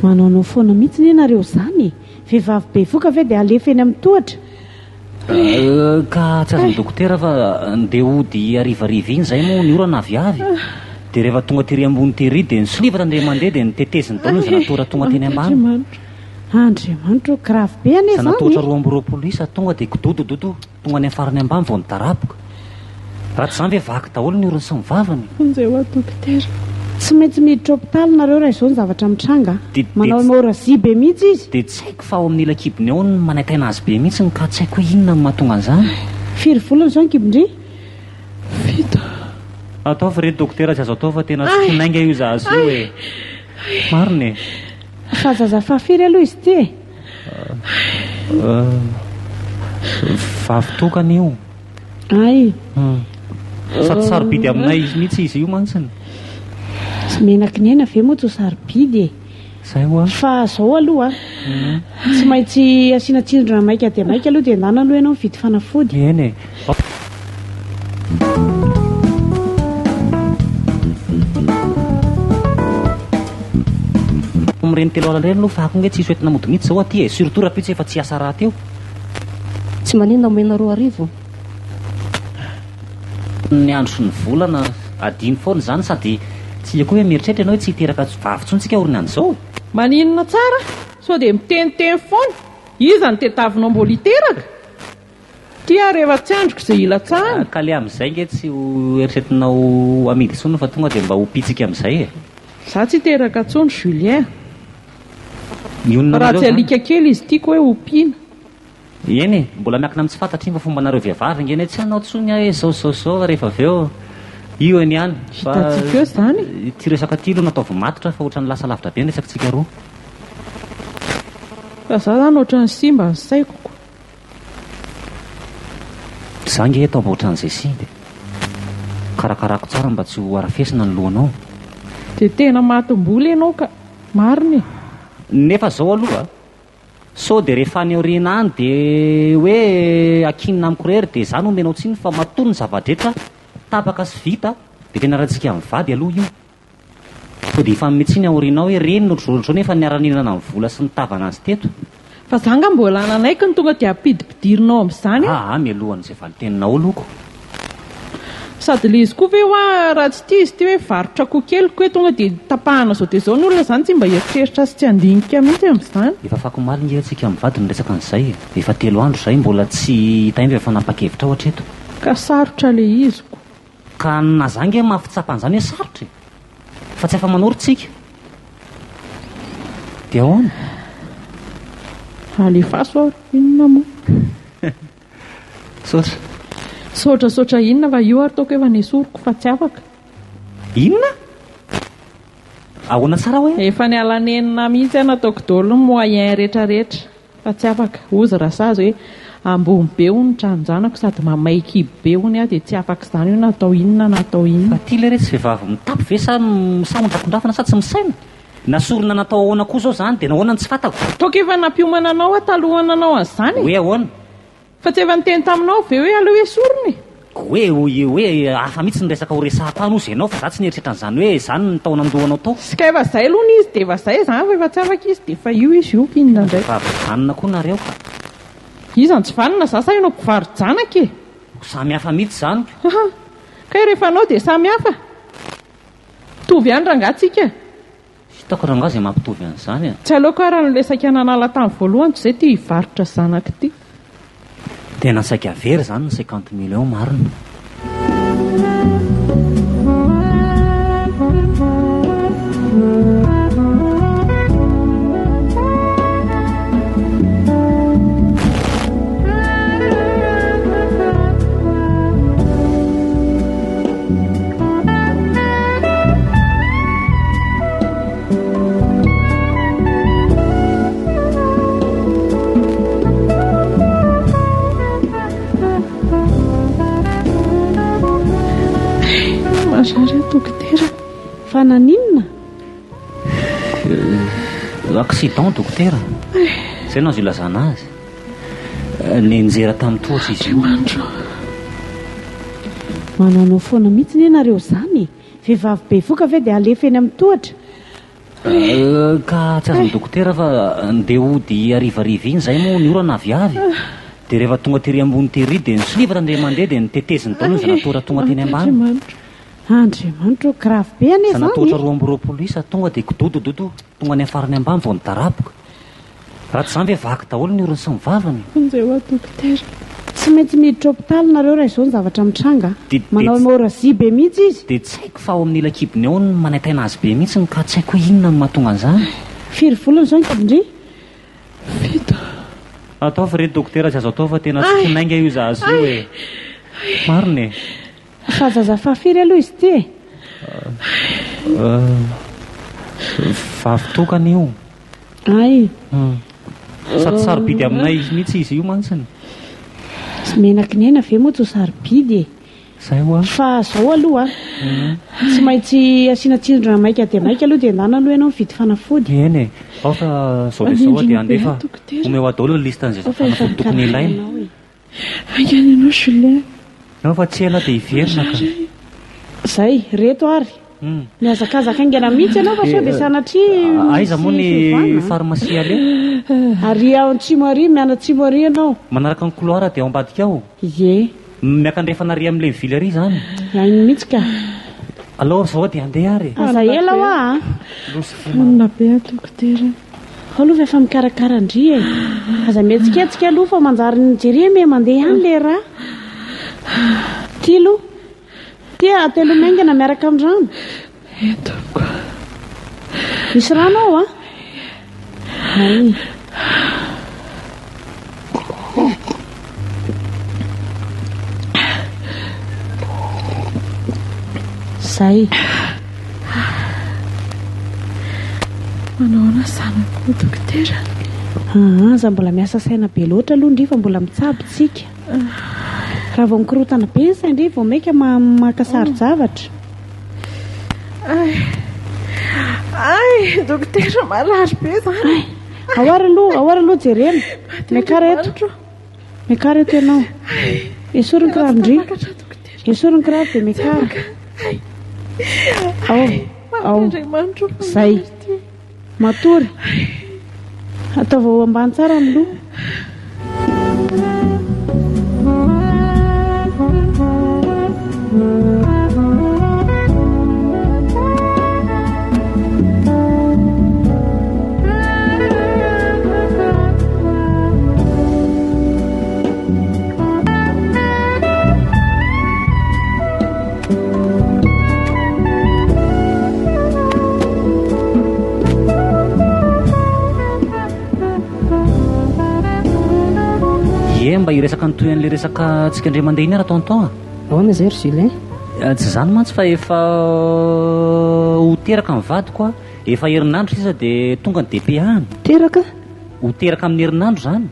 Manaonao foana mihitsy anie nareo izany e. Vehivavy bevoka ve dia alefa eny amin'ny tohatra?
Ka tsy azon'ny dokotera fa ndeha hody harivariva iny izay moa ny orana aviavy. Dia rehefa tonga tery ambony tery dia nisolifatra indray mandeha dia noteteziny daholo ny zana-tohatra tonga teny ambany.
Andriamanitra ô, grave be anie izany e!
Zana-tohatra 22 isa tonga dia kidodododo tonga any amin'ny farany ambany vao nidaraboka. Raha tsy izany ve vaky daholo ny orony sy ny vavany?
Vonjeo aho dokotera.
Tsy maintsy miditra hopitaly nareo raha izao ny zavatra mitranga a! Manao hémorragie be mihitsy izy.
Dia tsy haiko fa ao amin'ny ila kibony ao no manaintaina azy be mihitsy ka tsy haiko hoe inona no mahatonga an'izany.
Firy volana izao ny kibon-dry?
Fito.
Ataovy re dokotera tsy azo atao fa tena tsy kinainga io zaza io e! Marina e!
Fa zaza fahafiry aloha izy ity e?
Vavy tokana io.
Ay.
Sady sarobidy aminay mihitsy izy io mantsiny.
Tsy menaky ny aina ve moa tsy ho sarobidy e?
Zay hoa.
Fa zao aloha a. Tsy maintsy asiana tsindrona maika dia maika aloha dia ndana aloha ianao mividy fanafody.
Eny e. Amin'ireny 30 ireny aloha fa ako nge tsisy hoentina mody mihitsy zao aty e. Surtout rahampitso efa tsy hiasa rahateo.
Tsy maninona omena 2000.
Ny andro sy ny volana adino foana izany sady tsy koa hoe mieritreritra ianao hoe tsy hiteraka vavy intsony tsika aorianan'izao.
Maninona tsara? Sao dia miteniteny foana? Iza no tetavinao mbola hiteraka? Ty ary efa tsy andriko izay hilatsahana.
Ka le amin'izay nge tsy ho eritreretinao amidy intsony fa tonga dia mba ho pitsika amin'izay e.
Za tsy hiteraka intsony Julien.
Mionona
Raha
aminareo
tsy
zany.
alika kely izy tiako hoe ompiana.
Eny e, mbola miankina amin'ny tsy fantatra iny fa fombanareo vehivavy ange ny hoe tsy hanao intsony aho e, zao zao zao fa rehefa avy eo io eny ihany. Fa
Hitantsika eo izany e.
ity resaka ity aloha natao matotra fa ohatran'ny lasa lavitra be ny resakitsika roa.
Fa za zany ohatran'ny simba ny saiko ko.
Za nge eto mba ohatran'izay simba e. Karakarako tsara mba tsy ho arafesina ny lohanao.
Dia tena matim-bola ianao ka. Marina e.
Nefa zao aloha, sao dia rehefa any aoriana any dia hoe akinina amiko irery dia za no omenao tsiny fa matoa ny zava-drehetra tapaka sy vita dia tena ratsika mivady aloha io. Sao dia hifanome tsiny aoriana ao hoe reny no ohatr'izao ohatr'izao nefa niara-nihinana ny vola sy nitavana azy teto.
Fa za nga mbola nanaiky ny tonga dia ampidipidirinao amin'izany e!
Aa mialohan'izay valin-teninao aloha ko.
Sady le izy koa ve hoa raha tsy tia izy ity hoe varotra akoho kely ko hoe tonga dia tapahana zao dia zao ny olona zany tsy mba hieritreritra sy tsy handinika mihitsy amin'izany.
Efa afakomaly nge tsika mivady niresaka an'izay e! Efa 3 andro izay mbola tsy hita indry fa fanapahan-kevitra ao hatreto.
Ka sarotra le izy ko.
Ka na za nge mafy tsapa an'izany hoe sarotra e! Fa tsy afa-manoro tsika. Dia ahoana?
Alefaso ary, inona moa?
Saotra.
Saotra saotra inona fa io ary taoko efa nesoriko fa tsy afaka.
Inona? Ahoana tsara hoe?
Efa niala nenina mihitsy aho nataoko daholo ny moyen rehetra rehetra. Fa tsy afaka, hozy Rasazy hoe ambony be hono ny tranon-janako sady mamay kibo be hono aho dia tsy afaka izany io na atao inona na atao inona.
Fa ty le retsy vehivavy mitapy ve sa sa ondrakondrafana sa tsy misaina? Nasorina natao ahoana koa zao zany de nahoana no tsy fatako?
Toaka efa nampiomana anao aho talohan'ny nanao an'izany e!
Hoe ahoana?
Fa tsy efa niteny taminao ve hoe aleo esorina e?
Hoe hoe hafa mihitsy ny resaka ho resahako any hozy ianao fa za tsy nieritreritra an'izany hoe izany ny tao andohanao tao.
Ska efa zay aloha ny izy dia efa zay zany fa efa tsy afaka izy dia efa io izy io inona indray.
Fa vanona koa nareo ka.
Iza no tsy vanona za sa ianao mpivaro-janaka e?
Samy hafa mihitsy izany ko.
Aha. Kay rehefa anao dia samy hafa? Mitovy ihany rangaha tsika.
Hitako rangaha izay mampitovy an'izany a.
Tsy aleoko ary ny le saika nanala tamin'ny voalohany toy izay ity hivarotra zanaka ity.
Tena saika very izany ny 50 millions marina.
Marary aho dokotera.
Fa naninona?
Accident dokotera. Izay no azo ilazana azy. Nianjera tamin'ny tohatra izy io.
Andriamanitro ô! Manaonao foana mihitsy anie nareo izany e! Vehivavy bevoka ve dia alefa eny amin'ny tohatra?
Ka tsy azon'ny dokotera fa ndeha hody harivariva iny izay moa ny orana aviavy. Dia rehefa tonga tery ambony tery dia nisolifatra indray mandeha dia noteteziny daholo ny zana-tohatra tonga teny ambany.
Andriamanitro, Andriamanitro ô, grave be anie izany e!
Zana-tohatra 22 isa tonga dia kidodododo tonga any amin'ny farany ambany vao nidaraboka. Raha tsy izany ve vaky daholo ny orony sy ny vavany?
Vonjeo aho dokotera. Tsy maintsy miditra hopitaly nareo raha izao ny zavatra mitranga a! Manao hémorragie be mihitsy izy.
Dia tsy haiko fa ao amin'ny ila-kibony ao no manaintaina azy be mihitsy ka tsy haiko hoe inona no mahatonga an'izany.
Firy volana izao ny kibon-dry? Fito.
Ataovy re dokotera tsy azo atao fa tena tsy kinainga io zaza io e! Marina e!
Fa zaza fahafiry aloha izy ity e?
Vavy tokana io.
Ay.
Sady sarobidy aminay mihitsy izy io mantsiny.
Tsy menaky ny aina ve moa tsy ho sarobidy e?
Zay hoa.
Fa zao aloha a, tsy maintsy asiana tsindrona maika dia maika aloha dia ndana aloha ianao mividy fanafody.
Eny e, ao fa zao dia zao dia andefa omeo ahy daholo ny liste an'izay fanafody tokony ilaina.
Haingana ianao Julien.
Ianao fa tsy ela dia hiverina ka.
Zay, reto ary. Mihazakazaka haingana mihitsy ianao fa sao dia sanatria
Aiza moa
misy
ny
fiovana.
pharmacie aleha?
Ary ao antsimo ary, mianatsimo ary ianao.
Manaraka ny couloir dia ao ambadika ao?
Ie.
Miakandrefana ary amin'ilay mivily ary izany?
Any mihitsy ka.
Alao zao dia handeha ary e.
Aza ela hoa a.
Vonona be aho dokotera.
Ao aloha fa efa mikarakara an-dry e. Aza mihetsiketsika aloha fa manjary ny jery miha mandeha ihany le rà. Ty aloha. Ty atelomy haingana miaraka amin'ny rano.
Entiko.
Misy rano ao a. Hay. Zay.
Manao ahoana ny zanako dokotera?
Aa, aza mbola miasa saina be loatra aloha ndry fa mbola mitsabo tsika. Raha vao mikorotana be ny sain-dry vao maika maka saro-javatra.
Ay, ay, dokotera marary be zany.
Ay, ao ary aloha, ao ary aloha jerena. Miakara eto. Miakara eto ianao. Esory ny kiraron-dry. Esory ny kiraro dia miakara. Ao, ao. Zay. Matory. Ataovy ao ambany tsara ny loha.
Ie, mba hiresaka ny tohin'ilay resaka antsika indray mandeha iny ara tonton a.
Ahoana izay ry Julien?
Eh, tsy izany mantsy fa efa ho teraka ny vadiko a. Efa herinandro sisa dia tonga ny DPA-ny.
Teraka?
Ho teraka amin'ny herinandro izany.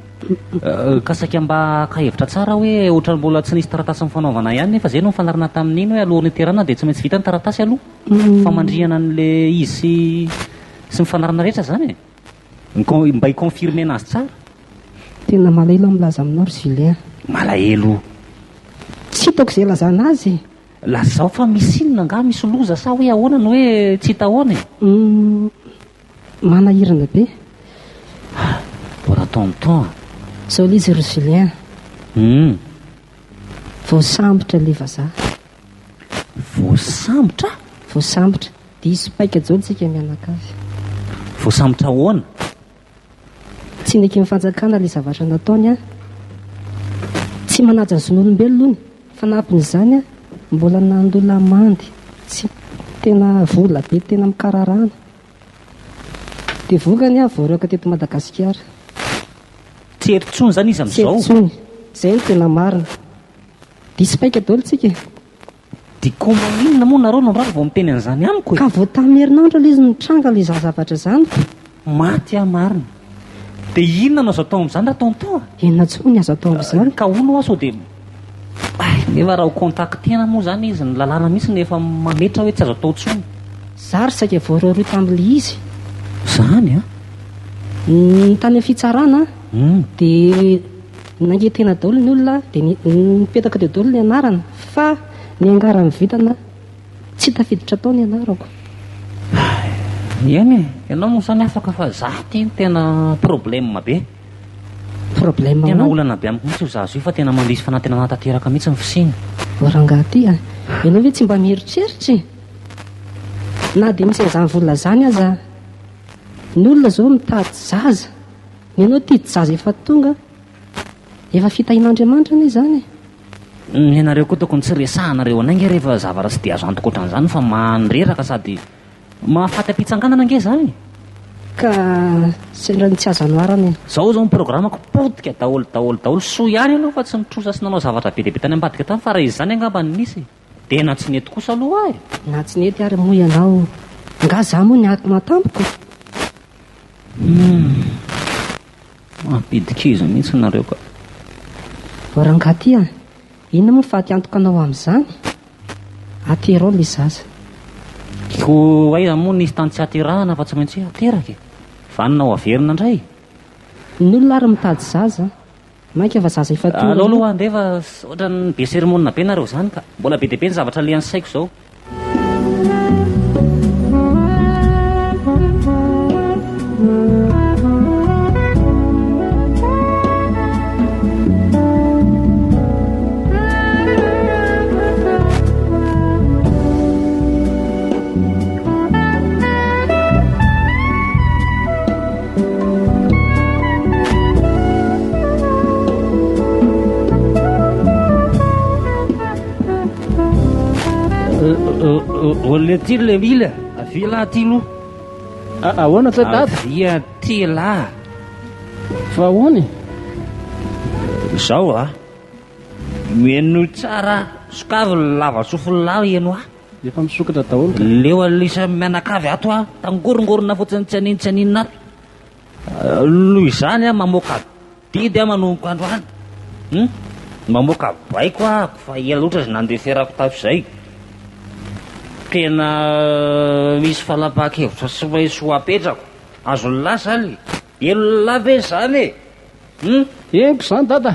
Ka saika mba haka hevitra tsara hoe ohatran'ny mbola tsy nisy taratasy nifanaovana ihany nefa zay no nifanarana tamin'iny hoe alohan'ny hiterahana dia tsy maintsy vita ny taratasy aloha. Famandrihana an'le izy sy sy ny fanarana rehetra zany e. Ny con- mba hi-confirmer-na azy tsara.
Tena malahelo aho milaza aminao ry Julien.
Malahelo.
Tsy hitako izay ilazana azy e.
Lazao fa misy inona angaha misy loza sa hoe ahoana no hoe tsy hita ahoana e?
Hum, manahirana be.
Mbola tonton a.
Zao ilay izy ry Julien.
Hum.
Voasambotra ilay vazaha.
Voasambotra?
Voasambotra. Diso paika daholo tsika mianakavy.
Voasambotra ahoana?
Tsy neken'ny fanjakana ilay zavatra nataony an. Tsy manaja ny zon'olombelona hono. Fanampin'izany an, mbola nandoa lamandy tsy tena vola be tena mikararana. Dia vokany an, voaroaka teto Madagasikara.
Tsy eto intsony izany izy amin'izao?
Tsy eto intsony. Izay no tena marina. Diso paika daholo tsika e.
Dia ko maninona moa nareo no rava vao miteny an'izany amiko e?
Ka vao tamin'ny herinandro aloha izy nitranga ilay izany zavatra izany ko.
Maty aho marina. Dia inona no azo atao amin'izany ra tonton a?
Inona intsony ny azo atao amin'izany?
Ka hono hoa sao dia Ay, nefa raha ho contacter-na moa izany izy, ny lalàna mihitsy no efa mametra hoe tsy azo atao intsony.
Za ry saika voarohirohy tamin'ilay izy.
Izany an?
Ny tany amin'ny fitsarana dia. Nangetena daholo ny olona dia nipetaka teo daholo ny anarana fa niangaran'ny vintana tsy tafiditra tao ny anarako.
Eny e, ianao moa izany afaka fa za ty no tena problème be.
Problème
Tena
ahoana?
olana be amiko mihitsy io zaza io fa tena mandiso fanantenana tanteraka mihitsy ny fisiany.
O rangahy ty a, ianao ve tsy mba mieritreritra e? Na dia misy an'izany vola izany aza, ny olona izao mitady zaza, ny anao tia zaza efa tonga, efa fitahian'Andriamanitra anie izany e.
Ny anareo koa tokony tsy resahanareo anay nge rehefa zavatra tsy dia azo antoka ohatran'izany fa mandreraka sady mahafaty am-pitsanganana nge izany e.
Ka sendra ny tsy azo anoharana e.
Zao zao ny programako potika daholo daholo daholo, soa ihany aloha fa tsy nitrosa sy nanao zavatra be dia be tany ambadika tany fa raha izany angamba no nisy e. Dia na tsy nety kosa aloha e.
Na tsy nety ary moa ianao, nga za moa niatona tampoka?
Humm. Mampidi-kizo mihitsy nareo ka.
Vao rangahy ty a! Inona moa faty antoka anao amin'izany? Aterao ilay zaza.
Koa aiza moa nisy tany tsy aterahana fa tsy maintsy hoe ateraka e! Vanona ho averina indray.
Ny olona ary mitady zaza, mainka fa zaza efa tonga.
Aleo aloha handeha fa ohatran'ny be sermona be nareo izany ka. Mbola be dia be ny zavatra alehan'ny saiko izao. Olona aty le mila, avia lahy aty aloha.
Ahoana tsy dada?
Avia aty lahy.
Fa ahoana e?
Izao a, mihainoa tsara, sokavy ny lava-sofin'ny lahy heno ahy.
Efa misokatra daholo ka.
Leo alisa mianakavy ato a, tangorongorona fotsiny tsy haninona tsy haninona ato. Noho izany aho mamoaka didy aho manomboka androany. Hum? Mamoaka baiko aho fa ela loatra izay nandeferako tato izay. Tena misy fanapahan-kevitra tsy maintsy ho apetrako. Azon'ny lahy izany e? Henon'ny lahy ve izany e? Hum?
Henoko izany dada.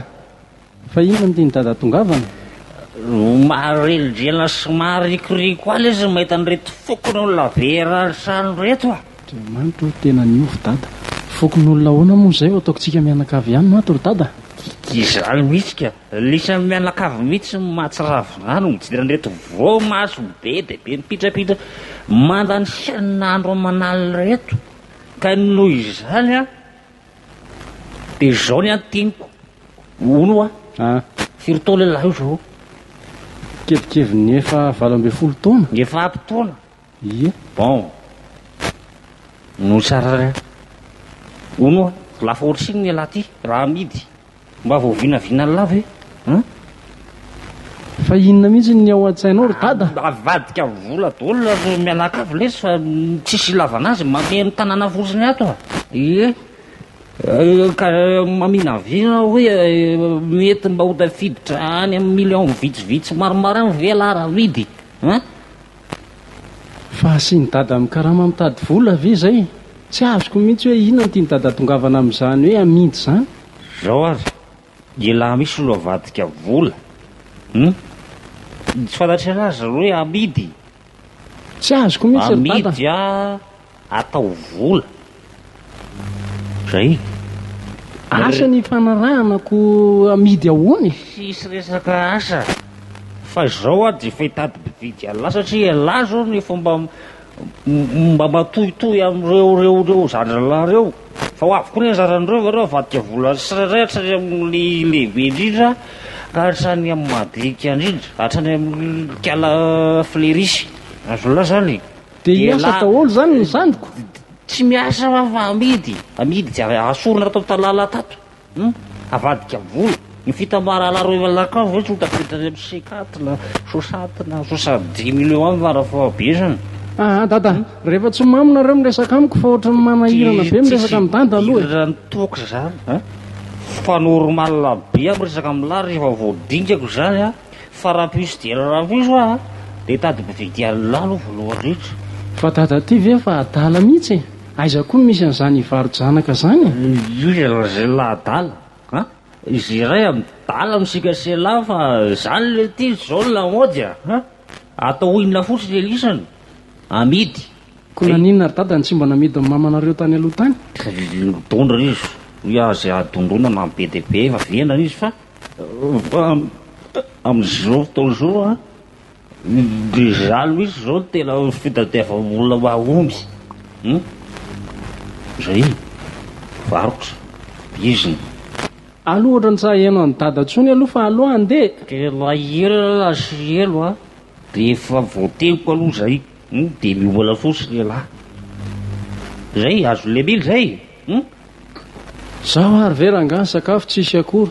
Fa inona no tian'i Dada atongavana?
Maharelidrelina sy maharikoriko ahy lesy ny mahita an'ireto fokonolona be eran'ny trano ireto a!
Andriamanitra ô, tena niova Dada. Fokonolona ahoana moa izay vao ataontsika mianakavy ihany no ato ry Dada?
Izany mihitsy ka! Lisany mianakavy mihitsy no mahatsiravina ahy no mijery an'ireto voamaso be dia be mipitrapitra mandany fiainana andro aman'alina ireto. Ka noho izany an! Dia izao ny antiniko. Hono hoa.
Ah.
Firy taona ialahy io zao?
Kevikeviny efa 18 taona.
Efa ampy taona?
Ie.
Bon. No tsara ary. Hono hoa, lafo ohatrinona ialahy ty raha amidy? Mba voavinavinan'lah ve? Hein?
Fa inona mihitsy ny ao an-tsainao ry dada?
Avadika vola daholo nareo mianakavy lesy fa tsisy ilavana azy, mameno tanàna fotsiny ato a! Ie. Ka maminavina hoe mety mba ho tafiditra any amin'ny million vitsivitsy maromaro any ve lah raha amidy? Hein?
Fa asian'i dada mikarama mitady vola ve izay? Tsy azoko mihitsy hoe inona no tian'i dada atongavana amin'izany hoe amidy izany.
Zao ary, elah misy olo avadika vola hum! Tsy fantatr'elah aza hoe amidy.
Tsy azoko mihitsy ry dada.
Amidy a atao vola. Zay.
Asa ny ifanarahana ko amidy ahoana e?
Tsisy resaka asa fa izao aho dia efa hitady mpividy an'lah satria elah zao no efa mba Mba matohitohy amin'ireo ireo ireo zandrin'lah ireo fa ho avy koa ny anjaran'ireo fa ireo avadika vola tsirairay hatrany amin'ny lehibe indrindra ka hatrany amin'ny madinika indrindra hatrany amin'ny kala flerisy azon'lah zany e.
Dia hiasa daholo zany ny zandriko?
Tsy miasa fa amidy, amidy tsy asorina tato an-tanàna tato. Hum, avadika vola. Ny fitambarana roa mianakavy ve tsy ho tafiditra any amin'ny cinquante na soixante na soixante-dix millions any farafahabezany?
Aa dada, rehefa tsy mamo nareo miresaka amiko fa ohatran'ny manahirana be miresaka amin'i dada aloha e.
Tsisy idiran'ny toaka izany a! Fa normal be aho miresaka amin'lah rehefa voadingako izany a! Fa rahampitso dia rahampitso aho a! Dia hitady mpividy an'lah aloha voalohany indrindra.
Fa dada ty ve fa adala mihitsy e! Aiza koa no misy an'izany hivaro-janaka zany e?
Io ilay lazain'lah adala a! Izy iray amidala amintsika sy elah fa zany le ty zao ny lamaody a! An! Atao inona fotsiny le lisany? Amidy.
Koa naninona ry dada no tsy mba namidin'ny mamanareo tany aloha tany?
Dondrona izy, hoy aho izay hadondrona na be dia be efa vendrana izy fa fa amin'izao fotoana izao an, dia izany mihitsy izao no tena fitadiavam-bola mahomby. Hum? Izay, varotra, bizina.
Aloha ohatran'ny tsy haheno an'i dada intsony aloha fa aloha handeha.
Tena ela sy elo an, dia efa voateniko aloha izay. Hum dia miomana fotsiny ialahy. Zay, azon'i Lemily zay? Hum.
Zaho ary ve rangaha ny sakafo tsisy akory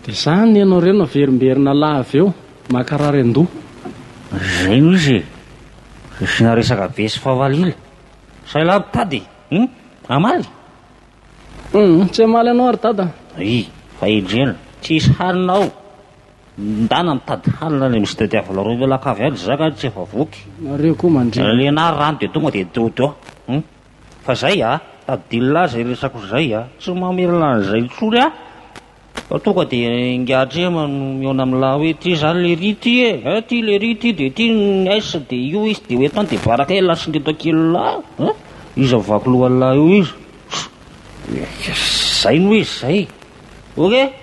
dia zany ny anao reo no averimberina lava eo, mankarary andoha.
Zay no izy e! Asiana resaka be sy favalila. Sa ialahy mitady e? Hum? Hamaly?
Hum, tsy hamaly anao ary dada.
Hi, fahendrena. Tsisy hanina ao. Ndana mitady hanina any amin'ny tadiavinareo mianakavy any za nga tsy efa voky.
Nareo koa mandrina.
Lenahy rano dia tonga dia dodo hum. Fa zay a, tadidin'lah zay resako zay a, tsy mamelona an'izay intsony aho fa tonga dia ingahy Trema no mihaona amin'lah hoe ty zany lery ty e, hein ty lery ty dia ty ny S dia io izy dia ho eto any dia baraka elah sy ndreto kely lah hein, iza vaky lohan'lah io izy, zay no izy zay, ok.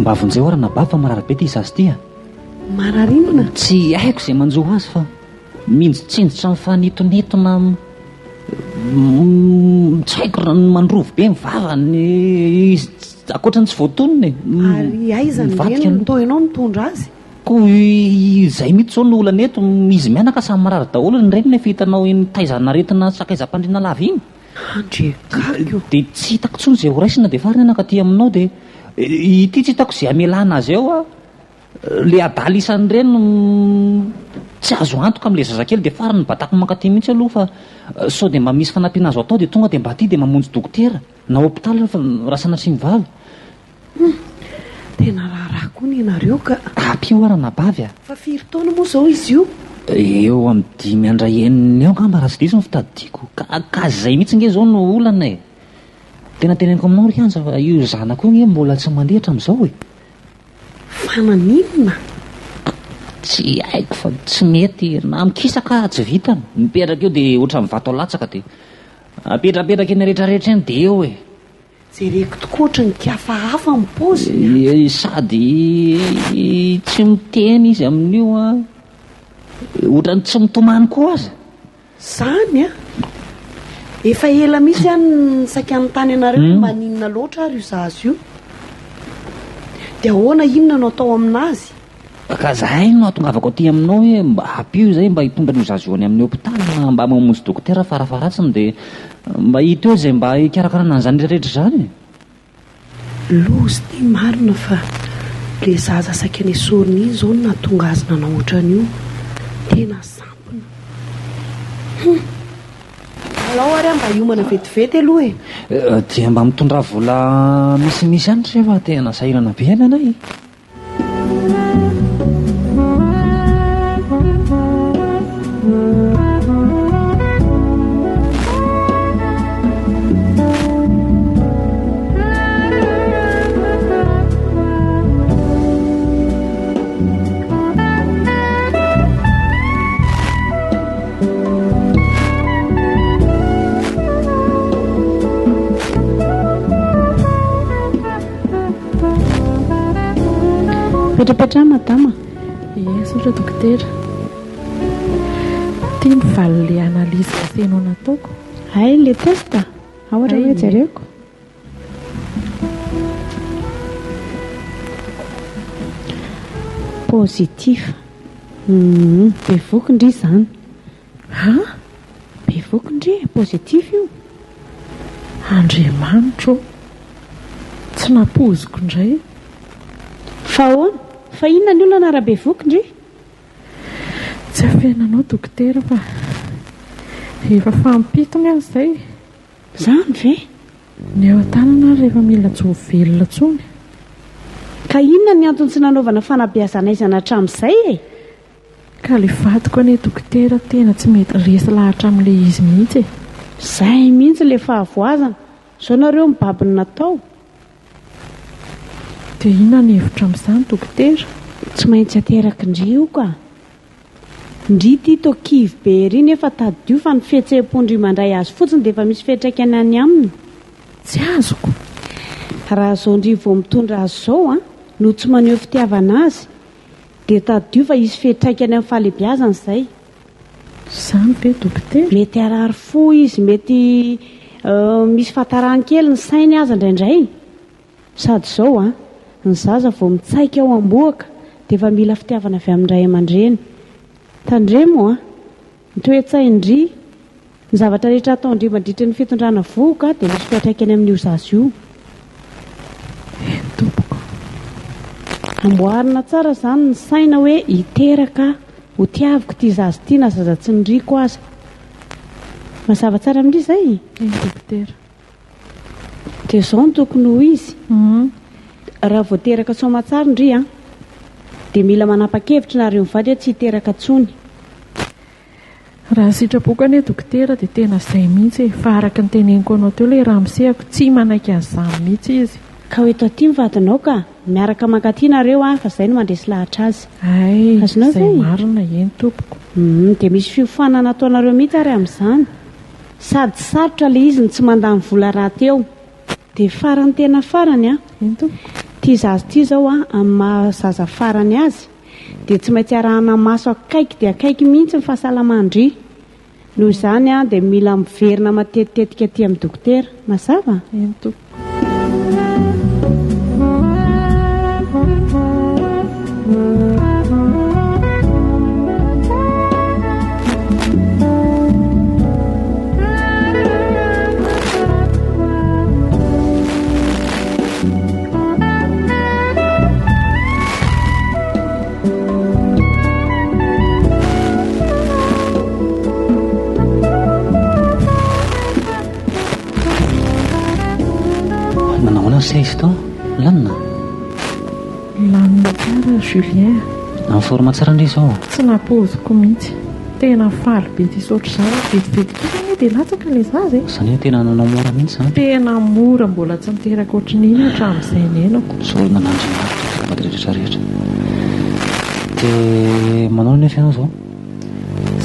Mba vonjeo aho ranabavy fa marary be ity zaza ity a!
Marary inona?
Tsy haiko izay manjo azy fa minjitsinjitra mifanetonetona tsy haiko raha mandrovy be ny vavany izy ankoatra ny tsy voatonona e!
Ary aiza ny reniny toa ianao mitondra azy?
Koa izay mihitsy izao no olana eto, izy mianaka samy marary daholo, ny reniny efa hitanao iny taizan'aretina sakaizam-pandriana lava iny.
Andriakako o!
Dia tsy hitako intsony izay ho raisina dia farany aho nankaty aminao dia ity tsy hitako izay hamelana azy eo aho. Ilay adala isan'ireny tsy azo antoka amin'ilay zazakely dia farany nibatako mankaty mihitsy aloha fa sao dia mba misy fanampiana azo atao dia tonga dia mba aty dia mamonjy dokotera na hopitaly raha sanatria ny vava.
Hum! Tena raharaha koa ny anareo ka!
Ampio aho ranabavy a!
Fa firy taona moa izao izy io?
Eo amin'ny dimy andray enina eo angamba raha tsy diso ny fitadidiako. Ka ka izay mihitsy ange izao no olana e! Tena teneniko aminao ry Anja fa io zanako io ange mbola tsy mandeha hatramin'izao e!
Fa naninona?
Tsy haiko fa tsy mety, na mikisaka aho tsy vitany. Mipetraka eo dia ohatran'ny vato alatsaka dia apetrapetraka eny rehetrarehetra eny dia eo e!
Jereko tokoa ohatran'ny kihafahafa ny paoziny
a! Sady tsy miteny izy amin'io an, ohatran'ny tsy mitomany koa aza.
Zany an! Efa ela mihitsy aho no saika nanontany anareo hoe maninona loatra ary io zaza io? Dia ahoana inona no atao aminazy?
Ka zay no ahatongavako aty aminao hoe mba ampio izay mba hitondra an'io zaza io any amin'ny hopitaly na mba mamonjy dokotera farafaharatsiny dia mba hita eo izay mba hikarakarana an'izany rehetra izany e.
Loza ity marina fa le zaza saika nesorina iny izao no nahatonga azy nanao ohatran'io. Tena sampona. Hum. Alao ary aho mba hiomana vetivety aloha e.
Dia mba mitondrà vola misimisy ihany re fa tena sahirana be ny anay e.
Mipetrapetraha madama. Ie, misaotra dokotera. Ity ny valin'ilay analyse nasainao nataoko.
Hay ilay test? Ao raha hoe jereko. Positif. Hum, bevoky ndry izany.
Ha?
Bevoky ndry e, positif io.
Andriamanitro ô! Tsy nampoiziko indray.
Fa ahoana? Fa inona ny olana raha bevoky ndry?
Tsy afenanao dokotera fa efa fahampitony aho izay.
Izany ve?
Ny eo an-tanana ary efa mila tsy ho velona intsony.
Ka inona ny antony tsy nanaovana fanabeazan'aizana hatramin'izay e?
Ka le vadiko anie dokotera tena tsy mety resy lahatra amin'ilay izy mihitsy e!
Izay mihitsy ilay fahavoazana. Izao nareo mibaby ny natao.
Dia inona ny hevitra amin'izany dokotera?
Tsy maintsy ateraky ndry io ka. Ndry ity toa kivy be ery nefa tadidio fa ny fihetseham-pon-dry mandray azy fotsiny dia efa misy fiantraikany any aminy.
Tsy azoko.
Raha izao ndry vao mitondra azy izao an, no tsy maneho fitiavana azy dia tadidio fa hisy fiantraikany amin'ny fahalebiazany izay.
Izany ve dokotera?
Mety harary fo izy, mety misy fahatarany kely ny sainy aza indraindray. Sady izao an, ny zaza vao mitsaika ao am-bohoka dia efa mila fitiavana avy amin'ny ray aman-dreny. Tandremo an! Ny toe-tsain-dry, ny zavatra rehetra ataon-dry mandritry ny fitondrana vohoka dia misy fiantraikany amin'io zaza io.
Eny tompoko.
Amboarina tsara izany ny saina hoe hiteraka aho, ho tiaviko ity zaza ity na zaza tsy niriko aza. Mazava tsara amin-dry izay?
Eny dokotera.
Dia izao no tokony ho izy, raha vao teraka soamatsara ndry an, dia mila manapa-kevitra nareo mivady hoe tsy hiteraka intsony.
Raha ny sitrapoko anie dokotera dia tena izay mihitsy e, fa araka ny teneniko anao teo ilay ramosehako tsy manaiky an'izany mihitsy izy.
Ka ho eto aty ny vadinao ka, miaraka mankaty nareo an, fa izay no mandresy lahatra azy.
Hay,
Azonao
izay
izay?
marina, eny tompoko.
Humm, dia misy fiofanana ataonareo mihitsy ary amin'izany. Sady sarotra le izy no tsy mandany vola rahateo. Dia farany tena farany an!
Eny tompoko.
Ity zaza ity izao an, amin'ny maha zaza farany azy, dia tsy maintsy arahana maso akaiky dia akaiky mihitsy ny fahasalaman-dry. Noho izany an, dia mila miverina matetitetika aty amin'ny dokotera. Mazava?
Eny tompoko.
Nanao ahoana ry izy tao? Milamina?
Milamina tsara Julien
a. En forme tsara ndry izao?
Tsy nampoiziko mihitsy. Tena faly be diso ohatr'izany aho. Vetivety kely anie dia latsaka ilay zaza e.
Izany hoe tena nanao mora mihitsy izany?
Tena mora, mbola tsy niteraka ohatran'iny hatramin'izay niainako.
Sorona an'Andriamanitra ny zavatra rehetra rehetra. Dia manao anefa ianao izao?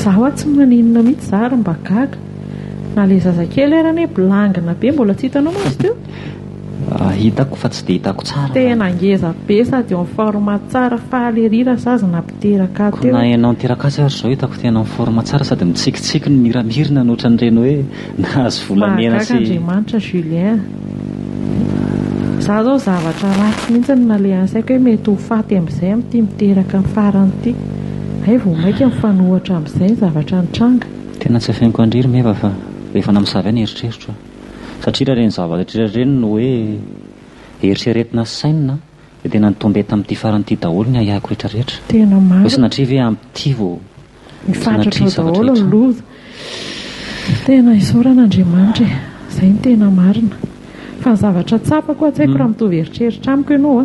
Za hoa tsy maninona mihitsy za ary mba gaga. Na le zazakely ary anie blangina be mbola tsy hitanao mantsy teo.
Hitako fa tsy dia hitako tsara.
Tena ngeza be sady en forme tsara faly ery rasazy nampiteraka ahy
Ko
teo.
na ianao niteraka azy ary izao hitako tena en forme tsara sady mitsikitsiky no miramirina no ohatran'ireny hoe nahazo volamena
Mahagaga
sy.
Andriamanitra Julien a. Za zao zavatra ratsy mihitsy no nalehan'ny saiko hoe mety ho faty amin'izay amin'ity miteraka ny farany ity. Hay vao maika mifanohitra amin'izay ny zavatra nitranga.
Tena tsy afeniko an-dry ry Meva fa efa namosavy ahy ny eritreritro a. Satria raha ireny zavatra ireny no hoe eritreretina sy sainina dia tena ni-tomber tamin'ity farany ity daholo ny ahiahiko rehetra rehetra.
Tena
Hoe
marina.
sanatria ve amin'ity vao
Mifatratra
sanatria
ao
zavatra
daholo ny
hitranga.
loza. Tena isaorana Andriamanitra e. Izay no tena marina. Fa ny zavatra tsapako, tsy haiko raha mitovy eritreritra amiko ianao a.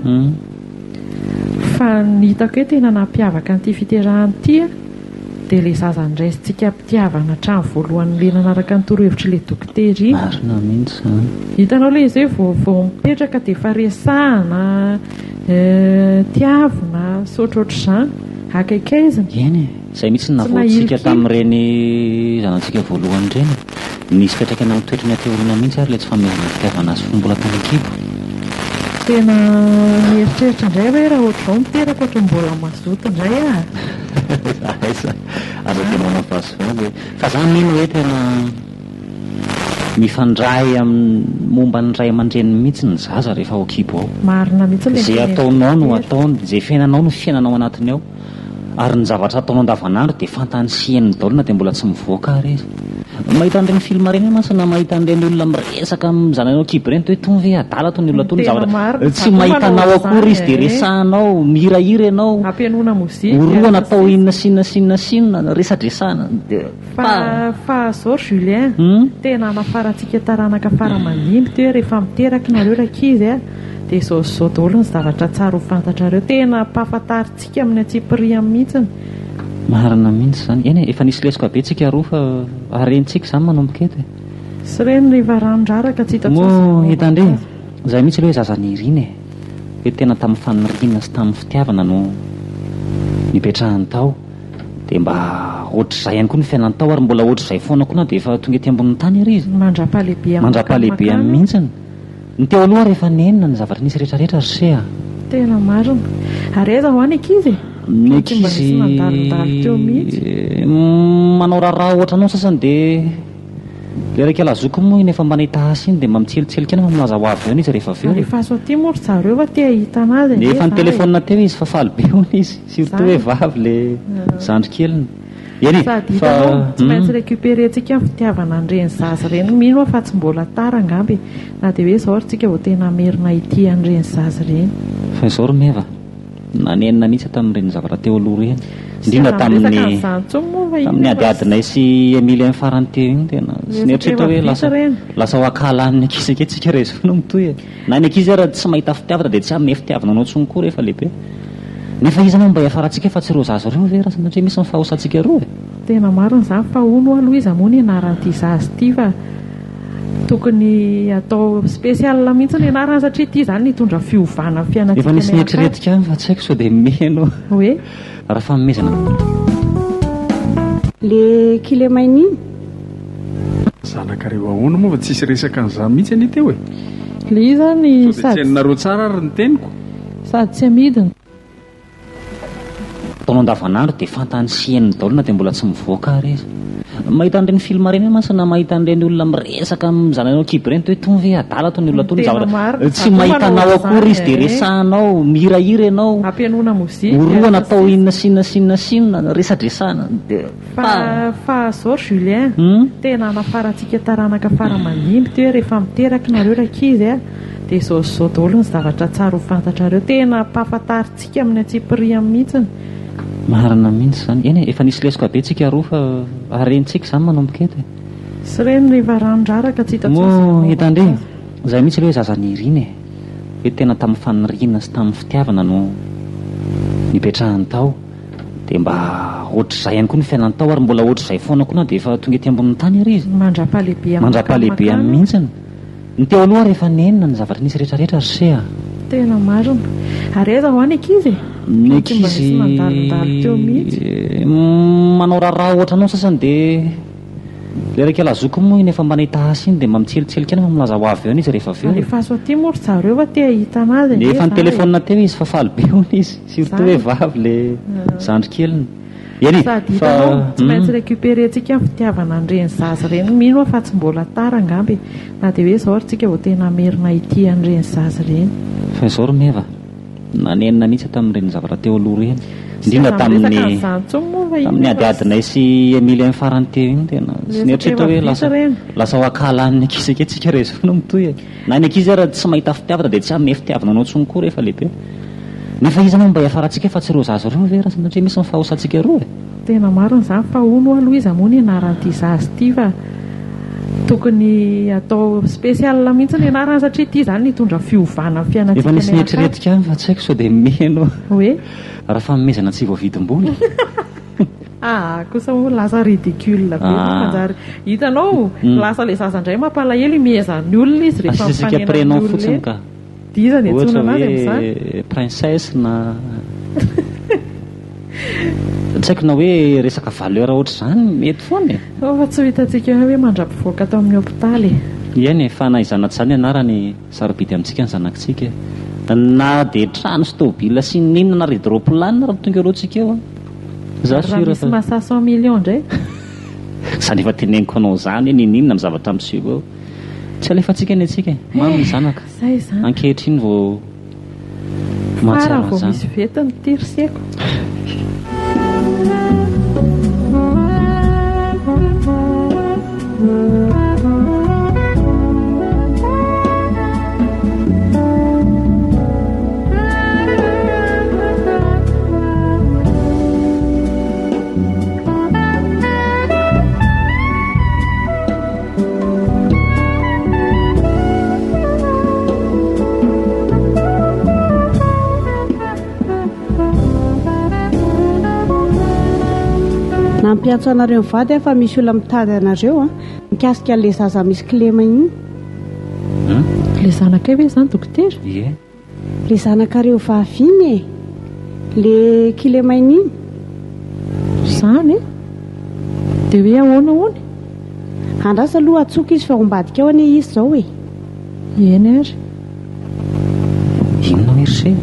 Fa ny hitako hoe tena nampiavaka an'ity fiterahana ity dia ilay zaza noraisintsika am-pitiavana hatramin'ny voalohany ilay nanaraka ny torohevitr'ilay dokotera iny.
Marina mihitsy izany.
Hitanao ilay izy hoe vao vao mipetraka dia efa resahana, tiavina sy ohatrohatr'izany, akaikaizina.
Eny e, izay mihitsy no
Tsy
navoatsika
nahilikilika.
tamin'ireny zanatsika voalohany ireny. Nisy fiantraikany amin'ny toetrany aty aoriana mihitsy ary ilay tsy fanomezana fitiavana azy fony mbola tany an-kibo.
Tena mieritreritra indray aho hoe raha ohatr'izao ny teraka ohatran'ny mbola mazoto indray aho.
Aiza, aza dia manao vazivazy e. Fa za mino hoe tena mifandray amin'ny momba ny ray aman-dreniny mihitsy ny zaza rehefa ao an-kibo ao.
Marina mihitsy ilay
Izay
niteneniko
ataonao no
dokotera.
ataony, izay fiainanao no fiainana ao anatiny ao. Ary ny zavatra ataonao andavanandro dia fantany sy henony daholo na dia mbola tsy mivoaka ary izy. Mahita an'ireny film ireny aho mantsy na mahita an'ireny olona miresaka amin'ny zanany ao an-kibo ireny toa hoe itony ve adala itony olona itony
Tena
zavatra
marina,
tsy
za koa
mahita
manao
anao akory
an'izany
izy dia
e.
resahanao, mihirahira ianao,
Ampihainoana mozika
orohana
sy
atao
ny
inona
sisa.
sy inona sy inona sy inona, resadresahana dia
Fa
fa
fa zao ry Julien,
Hum?
tena hanafarantsika taranaka fara aman-dimby ty hoe rehefa miteraka nareo rankizy a, dia izao sy izao daholo ny zavatra tsara ho fantatrareo. Tena ampahafantarintsika amin'ny antsipiriany mihitsiny.
Marina mihitsy izany. Eny e, efa nisy lesoka be tsika roa fa harentsika izany manomboka eto e.
Sy ireny rehefa rano raraka tsy hita intsony izay
Moa
hanaovana
hitan-dry,
azy.
izay mihitsy aloha hoe zaza nirina e. Hoe tena tamin'ny faniriana sy tamin'ny fitiavana no nipetrahany tao. Dia mba ohatr'izay ihany koa ny fiainany tao ary mbola ohatr'izay foana koa na dia efa tonga ety ambonin'ny tany ary izy.
Mandra-pahalehibe amin'ny
Mandra-pahalehibe
makany.
mihitsiny. Ny teo aloha ary efa nenina ny zavatra nisy rehetra rehetra ry se a!
Tena marina. Ary aiza ho any ankizy e?
Ny
Tsy mba
ankizy
nisy nandalondalo teo mihitsy.
manao raharaha ohatranao ny sasany dia ilay iraika lazoky moa iny efa mba nahita asa iny dia mba mitselitselika any fa milaza ho avy eo izy rehefa avy eo e.
Alefaso aty moa ry zareo fa te hahita anazy ange
Efa
za e.
nitelefaonina teo izy fa faly be hono izy, surtout hoe
Zany.
vavy ilay zandry keliny. Eny e,
Sady
fa
hitanao, tsy maintsy
hum.
récupérer-ntsika ny fitiavana an'ireny zaza ireny, mino aho fa tsy mbola tara angamba e, na dia hoe izao ary tsika vao tena hamerina hitia an'ireny zaza ireny.
Fa izao ry Meva, nanenina mihitsy aho tamin'ireny zavatra teo aloha ireny,
Tsy
indrindra
aza miresaka
tamin'ny
an'izany intsony moa fa iny
tamin'ny
efa
adiadinay sy Emilien farany teo iny, tena tsy
resaka
nieritreritra
efa
hoe
vita
lasa
ireny.
lasa ho ankahalan'ny ankizy ange tsika raha izao no mitohy e. Na ny ankizy ara tsy mahita fitiavana dia tsy hanome fitiavana anao intsony koa rehefa lehibe. Nefa iza moa mba hiafarantsika fa tsy ireo zaza ireo ve raha sanatria misy ny fahosantsika ireo e?
Tena marina izany fa hono aloha iza moa ny anaran'ity zaza ity fa tokony atao spécial mihitsy ny anarany satria ity izany nitondra fiovana amin'ny
Efa
fiainantsika
nisy
mianakavy.
nieritreretika ihany fa tsy haiko sao dia mino.
Hoe?
Raha fanomezana.
Le kilemaina iny?
Zanakareo ahoana moa fa tsisy resaka an'izany mihitsy anie teo e!
Le izy zany
Sao dia tsy
sady
hainareo tsara ary ny teniko?
Sady tsy amidy ny.
Ataonao andavanandro dia fantany sy henony daholo na dia mbola tsy mivoaka ary izy. Mahita an'ireny film ireny aho mantsy na mahita an'ireny olona miresaka amin'ny zanany ao an-kibo ireny toa hoe itony ve adala itony olona itony
Tena
zavatra
marina,
tsy
za koa
mahita
manao
anao akory
an'izany
izy dia
e.
resahanao, mihirahira ianao,
Ampihainoana mozika
orohana
sy
atao
ny sisa.
inona sy inona sy inona sy inona, resadresahana dia
Fa
fa.
fa zao ry Julien, tena hanafarantsika taranaka fara aman-dimby ty hoe rehefa miteraka nareo rankizy a, Dia izao sy izao daholo ny zavatra tsara ho fantatrareo. Tena ampahafantarintsika amin'ny antsipiriany mihitsiny.
Marina mihitsy izany. Eny e, efa nisy lesoka be tsika roa fa harentsika izany manomboka eto e.
Sy ireny rehefa rano raraka tsy hita intsony izay
Moa
hanaovana
hitan-dry,
azy.
izay mihitsy aloha hoe zaza nirina e. Hoe tena tamin'ny faniriana sy tamin'ny fitiavana no nipetrahany tao. Dia mba ohatr'izay ihany koa ny fiainany tao ary mbola ohatr'izay foana koa na dia efa tonga ety ambonin'ny tany ary izy.
Mandra-pahalehibe amin'ny
Mandra-pahalehibe
makany.
mihitsiny. Ny teo aloha ary efa nenina ny zavatra nisy rehetra rehetra ry se a!
Tena marina. Ary aiza ho any ankizy e?
Ny
Tsy mba
ankizy
nisy nandalondalo teo mihitsy.
manao raharaha ohatranao ny sasany dia ilay iraika lazoky moa iny efa mba nahita asa iny dia mba mitselitselika any fa milaza ho avy eo any izy rehefa avy eo e.
Alefaso aty moa ry zareo fa te hahita anazy ange
Efa
za e.
nitelefaonina teo izy fa faly be hono izy surtout hoe
Zany.
vavy ilay zandry keliny. Eny e!
Sady
Fa
hitanao, tsy maintsy
hum.
récupérer-ntsika ny fitiavana an'ireny zaza ireny, mino aho fa tsy mbola tara angamba e! Na dia hoe izao ary tsika vao tena hamerina hitia an'ireny zaza ireny.
Fa izao ry Meva, nanenina mihitsy aho tamin'ireny zavatra teo aloha ireny,
Tsy
indrindra
aza miresaka
tamin'ny
an'izany intsony moa fa iny
tamin'ny
efa
adiadinay sy Emilien farany teo iny, tena tsy
resaka
nieritreritra
efa
hoe
vita
lasa
ireny.
lasa ho ankahalan'ny ankizy ange tsika raha izao no mitohy e! Na ny ankizy ara tsy mahita fitiavana dia tsy hanome fitiavana anao intsony koa rehefa lehibe. Nefa iza moa mba hiafarantsika fa tsy ireo zaza ireo ve raha sanatria misy ny fahosantsika ireo e?
Tena marina izany fa hono aloha iza moa ny anaran'ity zaza ity fa tokony atao spécial mihitsy ny anarany satria ity izany nitondra fiovana amin'ny
Efa
fiainantsika
nisy
mianakavy.
nieritreretika ihany fa tsy haiko sao dia mino.
Hoe?
Raha fanomezana tsy voavidim-bola.
Aa kosa moa lasa ridicule be moa
Ah.
manjary hitanao
Mm.
lasa ilay zaza indray mampalahelo imehezan'ny olona izy rehefa
Asiantsika
mifanena
prénom
amin'ny olona
fotsiny
eny.
ka.
Dia iza ny
Ohatra
antsoina anazy amin'izany?
hoe princesse na tsy haiko na hoe resaka valeur ohatr'izany mety foana e.
Fa fa tsy ho hitantsika eo hoe mandra-pivoaka ato amin'ny hopitaly e.
Eny e, fa na izany na tsy izany ny anarany sarobidy amintsika ny zanakitsika e. Na dia trano sy tôbila sy n'inona na ridroplan ary tonga eo alohantsika eo an. Za
Ary raha
sûr
misy
fa.
mahasahy cent millions indray?
Izany efa teneniko anao izany hoe n'inon'inona amin'ny zavatra miseho eo. Tsy alefantsika ny antsika e. Mamy ny zanaka.
Zay izany.
Ankehitriny vao
Fara
mahatsiaro
vao
an'izany.
misy vety ny tirseko.
Nampiantso anareo mivady aho fa misy olona mitady anareo an, mikasika an'ilay zaza misy kilema iny.
Ilay zanakay ve izany dokotera?
Ie.
Le zanakareo vavy iny e! Le kilemaina iny.
Zany e! De hoe ahoana hono?
Andraso aloha atsoka izy fa ao ambadika ao anie izy zao e!
Eny ary.
Inona hoy ry se?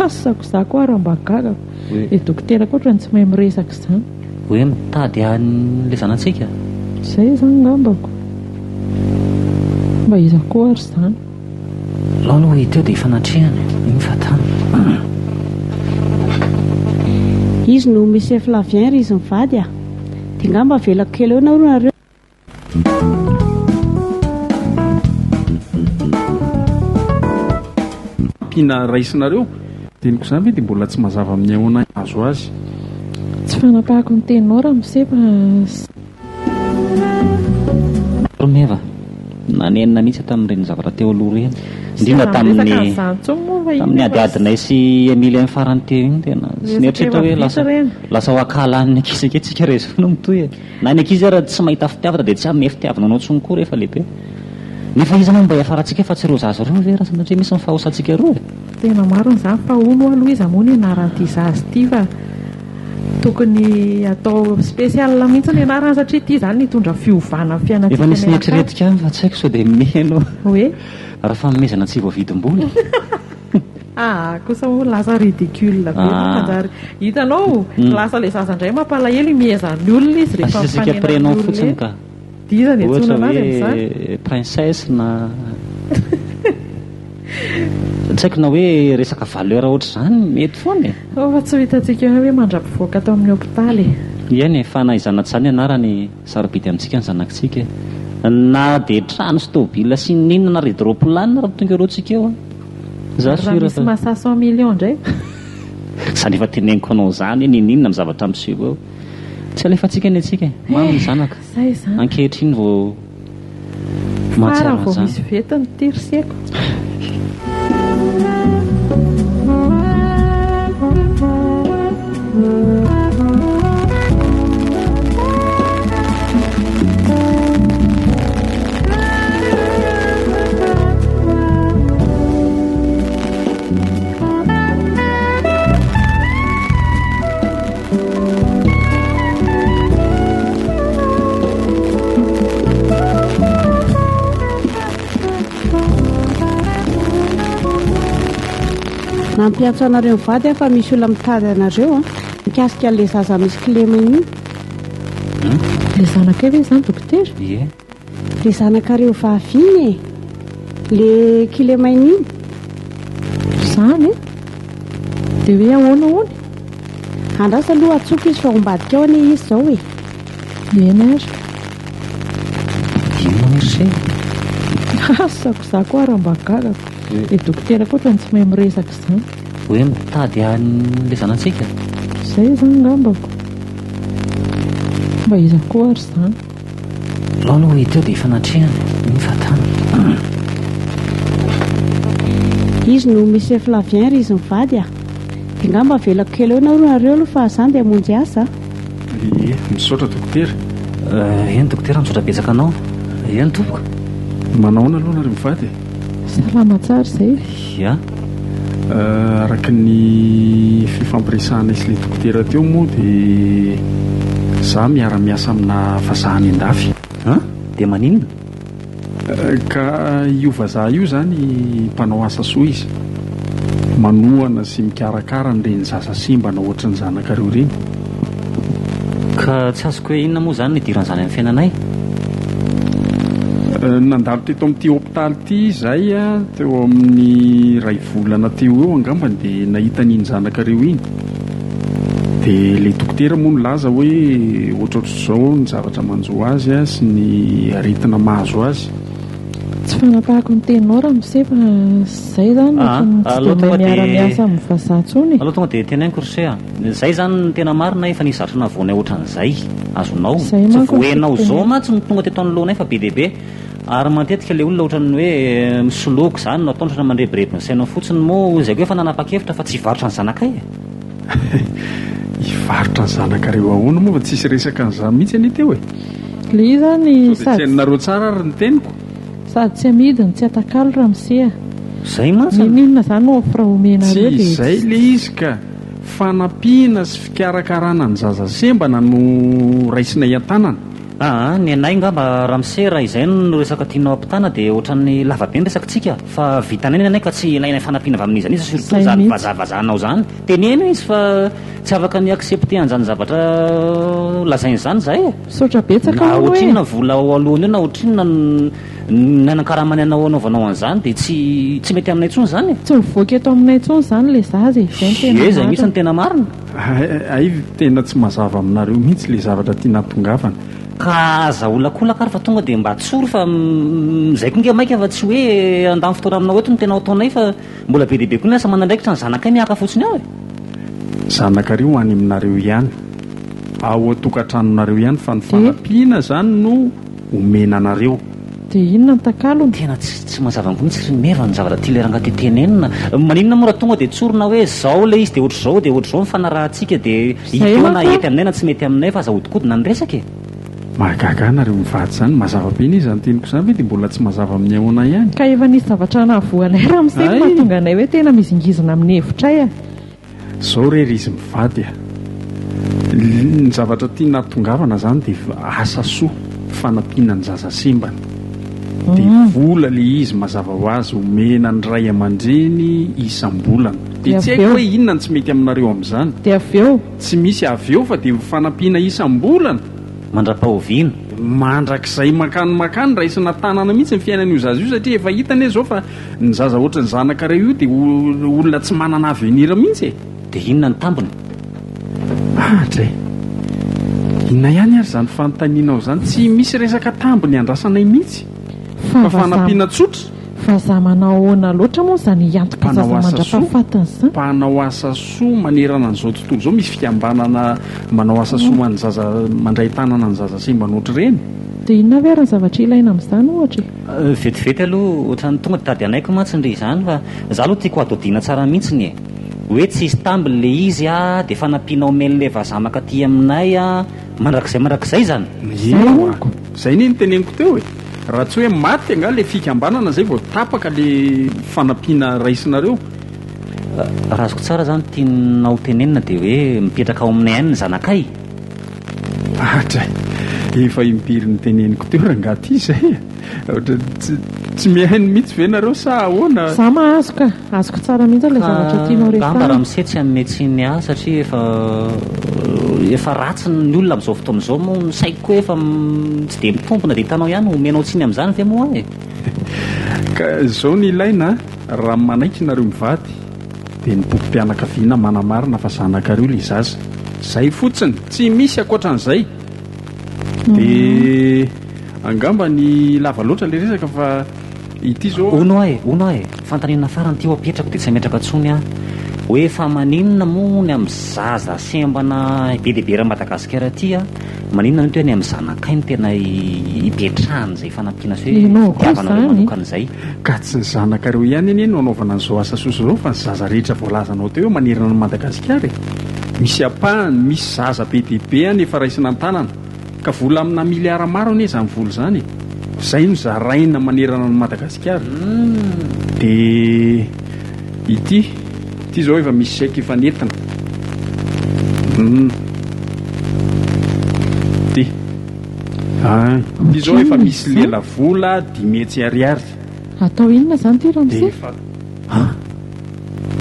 Asako za koa ary mba gaga fa le dokotera koa otrany tsy mahay miresaka izany.
Hoe mitady an'ilay zanatsika?
Zay izany ngambako. Mba iza koa ary izany?
Alao aloha hita eo dia hifanatrehana e! Iny fa tany.
Izy no Monsieur Flavien ry izy mivady a! Dia ngamba avelako kely eo nareo.
Ampiana raisinareo. Teniko izany ve dia mbola tsy mazava amin'ny ahoana azo azy.
Tsy fanapahako ny teninao ramose fa.
Romeva, nanenina mihitsy aho tamin'ireny zavatra teo aloha ireny, indrindra tamin'ny tamin'ny adiadinay sy Emilien farany teo iny, tena tsy nieritreritra hoe lasa lasa ho ankahalan'ny ankizy ange tsika raha izao no mitohy e. Na ny ankizy ara tsy mahita fitiavana dia tsy hanome fitiavana anao intsony koa rehefa lehibe. Nefa iza moa mba hiafarantsika fa tsy ireo zaza ireo ve raha sanatria misy ny fahosantsika ireo e?
Tena marina izany fa hono aloha iza moa ny anaran'ity zaza ity fa Tokony atao spécial mihitsy ny anarany satria ity izany hitondra fiovana amin'ny fiainantsika
Efa nisy
mianakavy.
nieritreretika ihany fa tsy haiko sao dia mino.
Hoe?
Raha fanomezana tsy voavidim-bola.
Aa kosa moa lasa ridicule be fa
Ah.
manjary hitanao lasa ilay zaza indray mampalahelo imehezan'ny olona izy rehefa
Asiantsika
mifanena
prénom
amin'ny olona
fotsiny
eny.
ka.
Dia iza no
Ohatra
iantsoana anazy amin'izany?
hoe princesse na tsy haiko na hoe resaka valeur ohatr'izany mety foana e.
Ao fa tsy ho hitantsika eo hoe mandra-pivoaka ato amin'ny hopitaly e.
Eny e, fa na izany na tsy izany anarany sarobidy amintsika ny zanakitsika e. Na dia trano sy tôbila sy n'inona na ridroplan ary tonga eo tsika eo a. Za
Ary raha
sûr
misy
fa.
mahasahy cent millions indray?
Izany efa teneniko anao izany hoe n'inon'inona amin'ny zavatra miseho eo. Tsy alefantsika ny antsika e. Mamy ny zanaka.
Zay izany.
Ankehitriny vao
Farany
mahatsiaro
vao
an'izany.
misy vetiny ity ry seko.
Nampiantso anareo mivady aho fa misy olona mitady anareo an, mikasika an'ilay zaza misy kilema iny.
Ilay zanakay ve izany dokotera?
Ie.
Le zanakareo vavy iny e! Le kilemaina iny.
Zany e! De hoe ahoana hono?
Andraso aloha atsoiko izy fa ao ambadika ao anie izy izao e!
Eny ary.
Inona hoy ry se?
Asako za koa ary mba gaga ko. Le dokotera koa otrany tsy mahay miresaka izany.
Hoe mitady an'ilay zanatsika?
Zay izany ngambako. Mba iza koa ary izany?
Alao aloha hita eo dia hifanatrehana iny fa tany.
Izy no Monsieur Flavien ry izy mivady a! Dia ngamba avelako kely eo nareo aloha fa za ndeha hamonjy asa a!
Ie, misaotra dokotera.
Eny dokotera, misaotra betsaka anao. Eny tompoko.
Manao ahoana aloha nareo mivady e?
Salama tsara izay.
Ia.
Araka ny fifampiresahanay sy ilay dokotera teo moa dia za miara-miasa amina vazaha any an-dafy.
An? Dia maninona?
Ka io vazaha io izany mpanao asa soa izy. Manohana sy mikarakara an'ireny zaza sembana ohatry ny zanakareo ireny.
Ka tsy azoko hoe inona moa izany no idiran'izany amin'ny fiainanay?
Nandalo teto amin'ity hopitaly ity izahay teo amin'ny iray volana teo ho eo angambany dia nahita an'iny zanakareo iny. Dia ilay dokotera moa nilaza hoe ohatrohatr'izao ny zavatra manjo azy sy ny aretina mahazo azy.
Tsy fanapahako ny teninao ramose fa zay zany ohatran'ny tsy dia mahay miara-miasa amin'ny vazaha intsony e.
Aleo tonga dia teneniko ry se a. Zay zany ny tena marina efa nisy zavatra nahavoanay ohatran'izay. Azonao.
Zay
Tsy
manko no tiako
voenao zao
tenenina.
mantsy no tonga teto anoloanay fa be dia be. Ary matetika ilay olona ohatran'ny hoe misoloky izany no ataony ohatran'ny mandrebireby ny sainao fotsiny moa izay koa efa nanapa-kevitra fa tsy hivarotra ny zanakay e.
Hivarotra ny zanakareo ahoana moa fa tsisy resaka an'izany mihitsy anie teo e.
Ilay izy zany
Sao dia tsy
sady
hainareo tsara ary ny teniko.
Sady tsy amidy no tsy atakalo ramose a.
Zay mantsy an.
N'inon'inona zany offre omenareo
Tsy
dia
izay ilay izy ka. Fanampiana sy fikarakarana ny zaza sembana no raisinay an-tanana.
Aa, ny anay ngamba ramose raha izay no resaka tianao ampitana dia ohatran'ny lava be ny resakitsika fa vitanay ny anay ka tsy ilainay fanampiana avy amin'iza n'iza surtout
Zay
izany
mihitsy.
vazavazahanao izany. Teneno izy fa tsy afaka ny accepter an'izany zavatra lazainy izany izahay e.
Misaotra betsaka
Na
hono e.
ohatrinona vola ao alohany eo na ohatrinona ny nanakaramany anao anaovanao an'izany dia tsy tsy mety aminay intsony izany e.
Tsy mivoaka eto aminay intsony izany ilay zaza e, izay no tena
Ie, izay mihitsy
marina.
no tena marina.
Hay tena tsy mazava aminareo mihitsy le zavatra tiana hatongavana.
Ka aza olakolaka ary fa tonga dia mba tsory fa zay koa nge maika fa tsy hoe handany fotoana aminao eto no tena ataonay fa mbola be dia be koa ny asa aman'andraikitra ny zanakay mihaka fotsiny ao e.
Zanakareo any aminareo ihany, ao an-tokantranonareo ihany fa ny
Dia?
fanampiana zany no omena anareo.
Dia inona ny takalony?
Tena tsy tsy mazava amiko mihitsy ry Meva ny zavatra tian'ilay rangahy ty tenenina. Maninona moa raha tonga dia tsorina hoe zao ilay izy dia ohatr'izao dia ohatr'izao ny fanarahantsika dia hita
Izay
eo na
manko
hety aminay na tsy mety aminay fa aza ahodikodina ny resaka e.
Mahagaga ahy nareo mivady izany, mazava be anie izany teniko izany ve dia mbola tsy mazava amin'ny ahoana ihany?
Ka efa nisy zavatra nahavoa anay ramose no
Hay!
mahatonga anay hoe tena mihizingizina amin'ny hevitray a.
Zao re ry izy mivady a! Ny zavatra tiana hahatongavana zany dia asa soa, fanampiana ny zaza sembana. Dia vola le izy mazava ho azy omena ny ray aman-dreny isam-bolana. Dia
Dia
tsy
avy
haiko
eo?
hoe inona no tsy mety aminareo amin'izany.
Dia avy eo?
Tsy misy avy eo fa dia fanampiana isam-bolana.
Mandra-pahoviana?
Mandrakizay mankany mankany, raisina tanana mihitsy ny fiainan'io zaza io satria efa hita anie zao fa Ny zaza ohatran'ny zanakareo io dia olona tsy manana avenir mihitsy e!
Dia inona ny tambiny?
Adray! Inona ihany ary izany fanontanianao izany? Tsy misy resaka tambiny andrasanay mihitsy fa fanampiana tsotra.
Vazaha manao ahoana loatra moa izany hiantoka zaza
Mpanao asa soa,
mandra-pahafatiny izany?
mpanao asa soa manerana an'izao tontolo izao, misy fikambanana manao asa soa ho an'ny zaza, mandray tanana ny zaza sembana ohatr'ireny.
Dia inona avy ary ny zavatra ilaina amin'izany ohatra e?
Vetivety aloha ohatran'ny tonga dia tady anaiko mantsy ndry izany fa za aloha tiako hadodina tsara mihitsiny e! Hoe tsisy tambiny le izy a, dia fanampiana omen'le vazaha mankaty aminay a, mandrakizay mandrakizay izany?
Eny hoa, zay anie no teneniko teo e! Raha tsy hoe maty angaha le fikambanana zay vao tapaka le fanampiana raisinareo.
Raha azoko tsara zany tianao tenenina dia hoe mipetraka ao aminay any ny zanakay?
Adray! Efa impiry niteneniko teo rangaha ty izay e! Ohatran'ny tsy mihaino mihitsy ve nareo sa ahoana?
Za mahazo ka! Azoko tsara mihitsy ilay zavatra tianao
Angamba
resahina.
ramose tsy hanome tsiny ahy satria efa efa ratsy ny olona amin'izao fotoana izao moa ny saiko koa efa tsy dia mitombina dia hitanao ihany omenao tsiny amin'izany ve moa aho e?
Ka izao no ilaina raha manaiky nareo mivady Dia ny bokim-pianakaviana manamarina fa zanakareo ilay zaza. Zay fotsiny, tsy misy ankoatran'izay. Dia angamba ny lava loatra ilay resaka fa ity izao.
Hono aho e, hono aho e, fanontaniana farany ity ho apetrako dia tsy hametraka intsony aho. Hoe fa maninona moa ny amin'ny zaza sembana be dia be eran'i Madagasikara aty a, maninona no hoe ny amin'ny zanakay no tena ipetrahan'izay fanampiana sy hoe
Ianao koa
fitiavanareo
izany.
manokana izay?
Ka tsy ny zanakareo ihany anie no anaovana an'izao asa soa izao fa ny zaza rehetra voalazanao teo eo manerana an'i Madagasikara e! Misy ampahany, misy zaza be dia be any efa raisina an-tanana. Ka vola amina miliara maro anie izany vola izany e! Izay no zaraina manerana an'i Madagasikara. Dia ity, ity izao efa misy chèque efa nentina. Hum. Ity. Ah, ity izao efa misy lelavola 500 ariary.
Atao inona izany ity ramose?
Dia efa ah,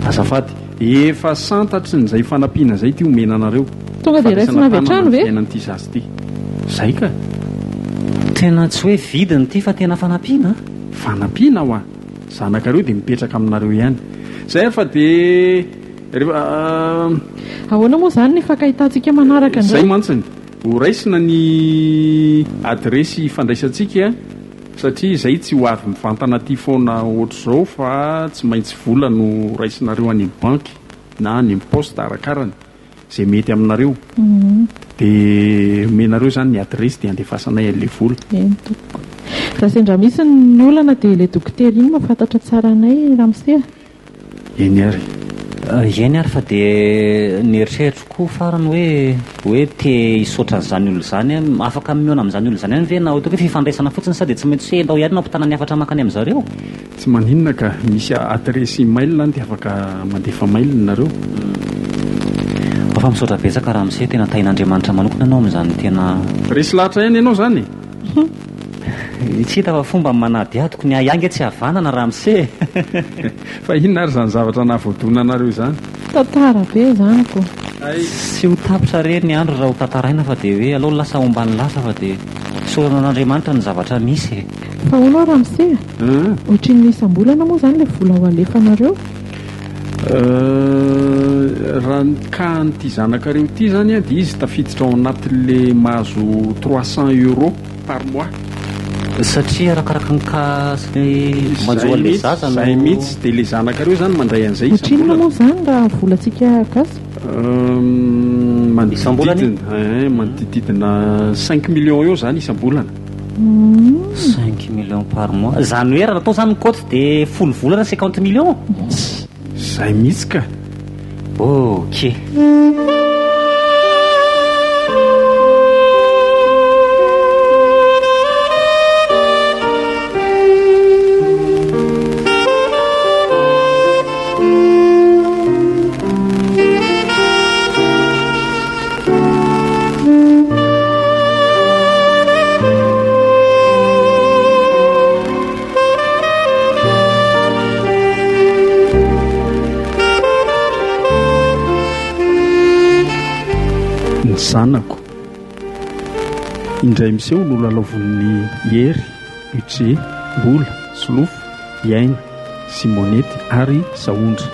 azafady, efa santatry ny izay fanampiana izay ity omena anareo.
Tonga dia raisina avy hatrany ve?
Fiainan'ity zaza ity. Izay ka.
Tena tsy hoe vidiny ity fa tena fanampiana a!
Fanampiana hoa! Zanakareo dia mipetraka aminareo ihany. Izay ary fa dia. Rehefa
Ahoana moa izany ny hifankahitantsika manaraka indray?
Izay mantsiny. Ho raisina ny adiresy ifandraisantsika satria izay tsy ho avy mivantana aty foana ohatr'izao fa tsy maintsy vola no raisinareo any amin'ny banky na any amin'ny poste arakarany izay mety aminareo. Dia omenareo izany ny adiresy dia andefasanay an'ilay vola.
Eny tompoko. Raha sendra misy ny olana dia ilay dokotera iny mahafantatra tsara anay ramose a.
Eny ary.
Eny ary fa dia ny eritreritro koa farany hoe hoe te hisaotra an'izany olona izany aho, afaka mihaona amin'izany olona izany ihany ve na ataoko hoe fifandraisana fotsiny sa dia tsy maintsy hoe enao ihany no ampitana ny hafatra mankany amin'zareo?
Tsy maninona ka, misy adiresy email any dia afaka mandefa mail nareo.
Fa fa misaotra betsaka ramose, tena tahin'Andriamanitra manokana ianao amin'izany tena.
Resy lahatra ihany ianao izany e!
Tsy hita fa fomba manadihadiko ny ahy ange tsy havanana ramose e!
Fa inona ary izany zavatra nahavoadona anareo izany?
Tantara be izany ko!
Tsy ho tapitra re ny andro raha ho tantaraina fa dia hoe aleo ny lasa homba ny lasa fa dia isaorana an'Andriamanitra ny zavatra misy e!
Fa hono hoa ramose a! Ohatrinona isam-bolana moa izany ilay vola ho alefanareo?
Raha ny cas an'ity zanakareo ity izany dia izy tafiditra ao anatin'le mahazo 300 euros par mois.
Satria arakaraka ny cas sy ny manjo an'le zaza no.
Zay mihitsy, dia le zanakareo izany mandray an'izay
isam-bolana. Ohatrinona moa izany raha volantsika gasy?
Manodidididina, manodidididina cinq millions eo izany isam-bolana.
Cinq millions par mois. Zany hoe raha natao zany ny cote de folo volana 50 millions?
Zay mihitsy ka.
Ok.
Ny zanako. Indray miseho nolalaovin'ny Hery, Budget, Mbola, Solofo, Iaina, Simonety ary Sahondra.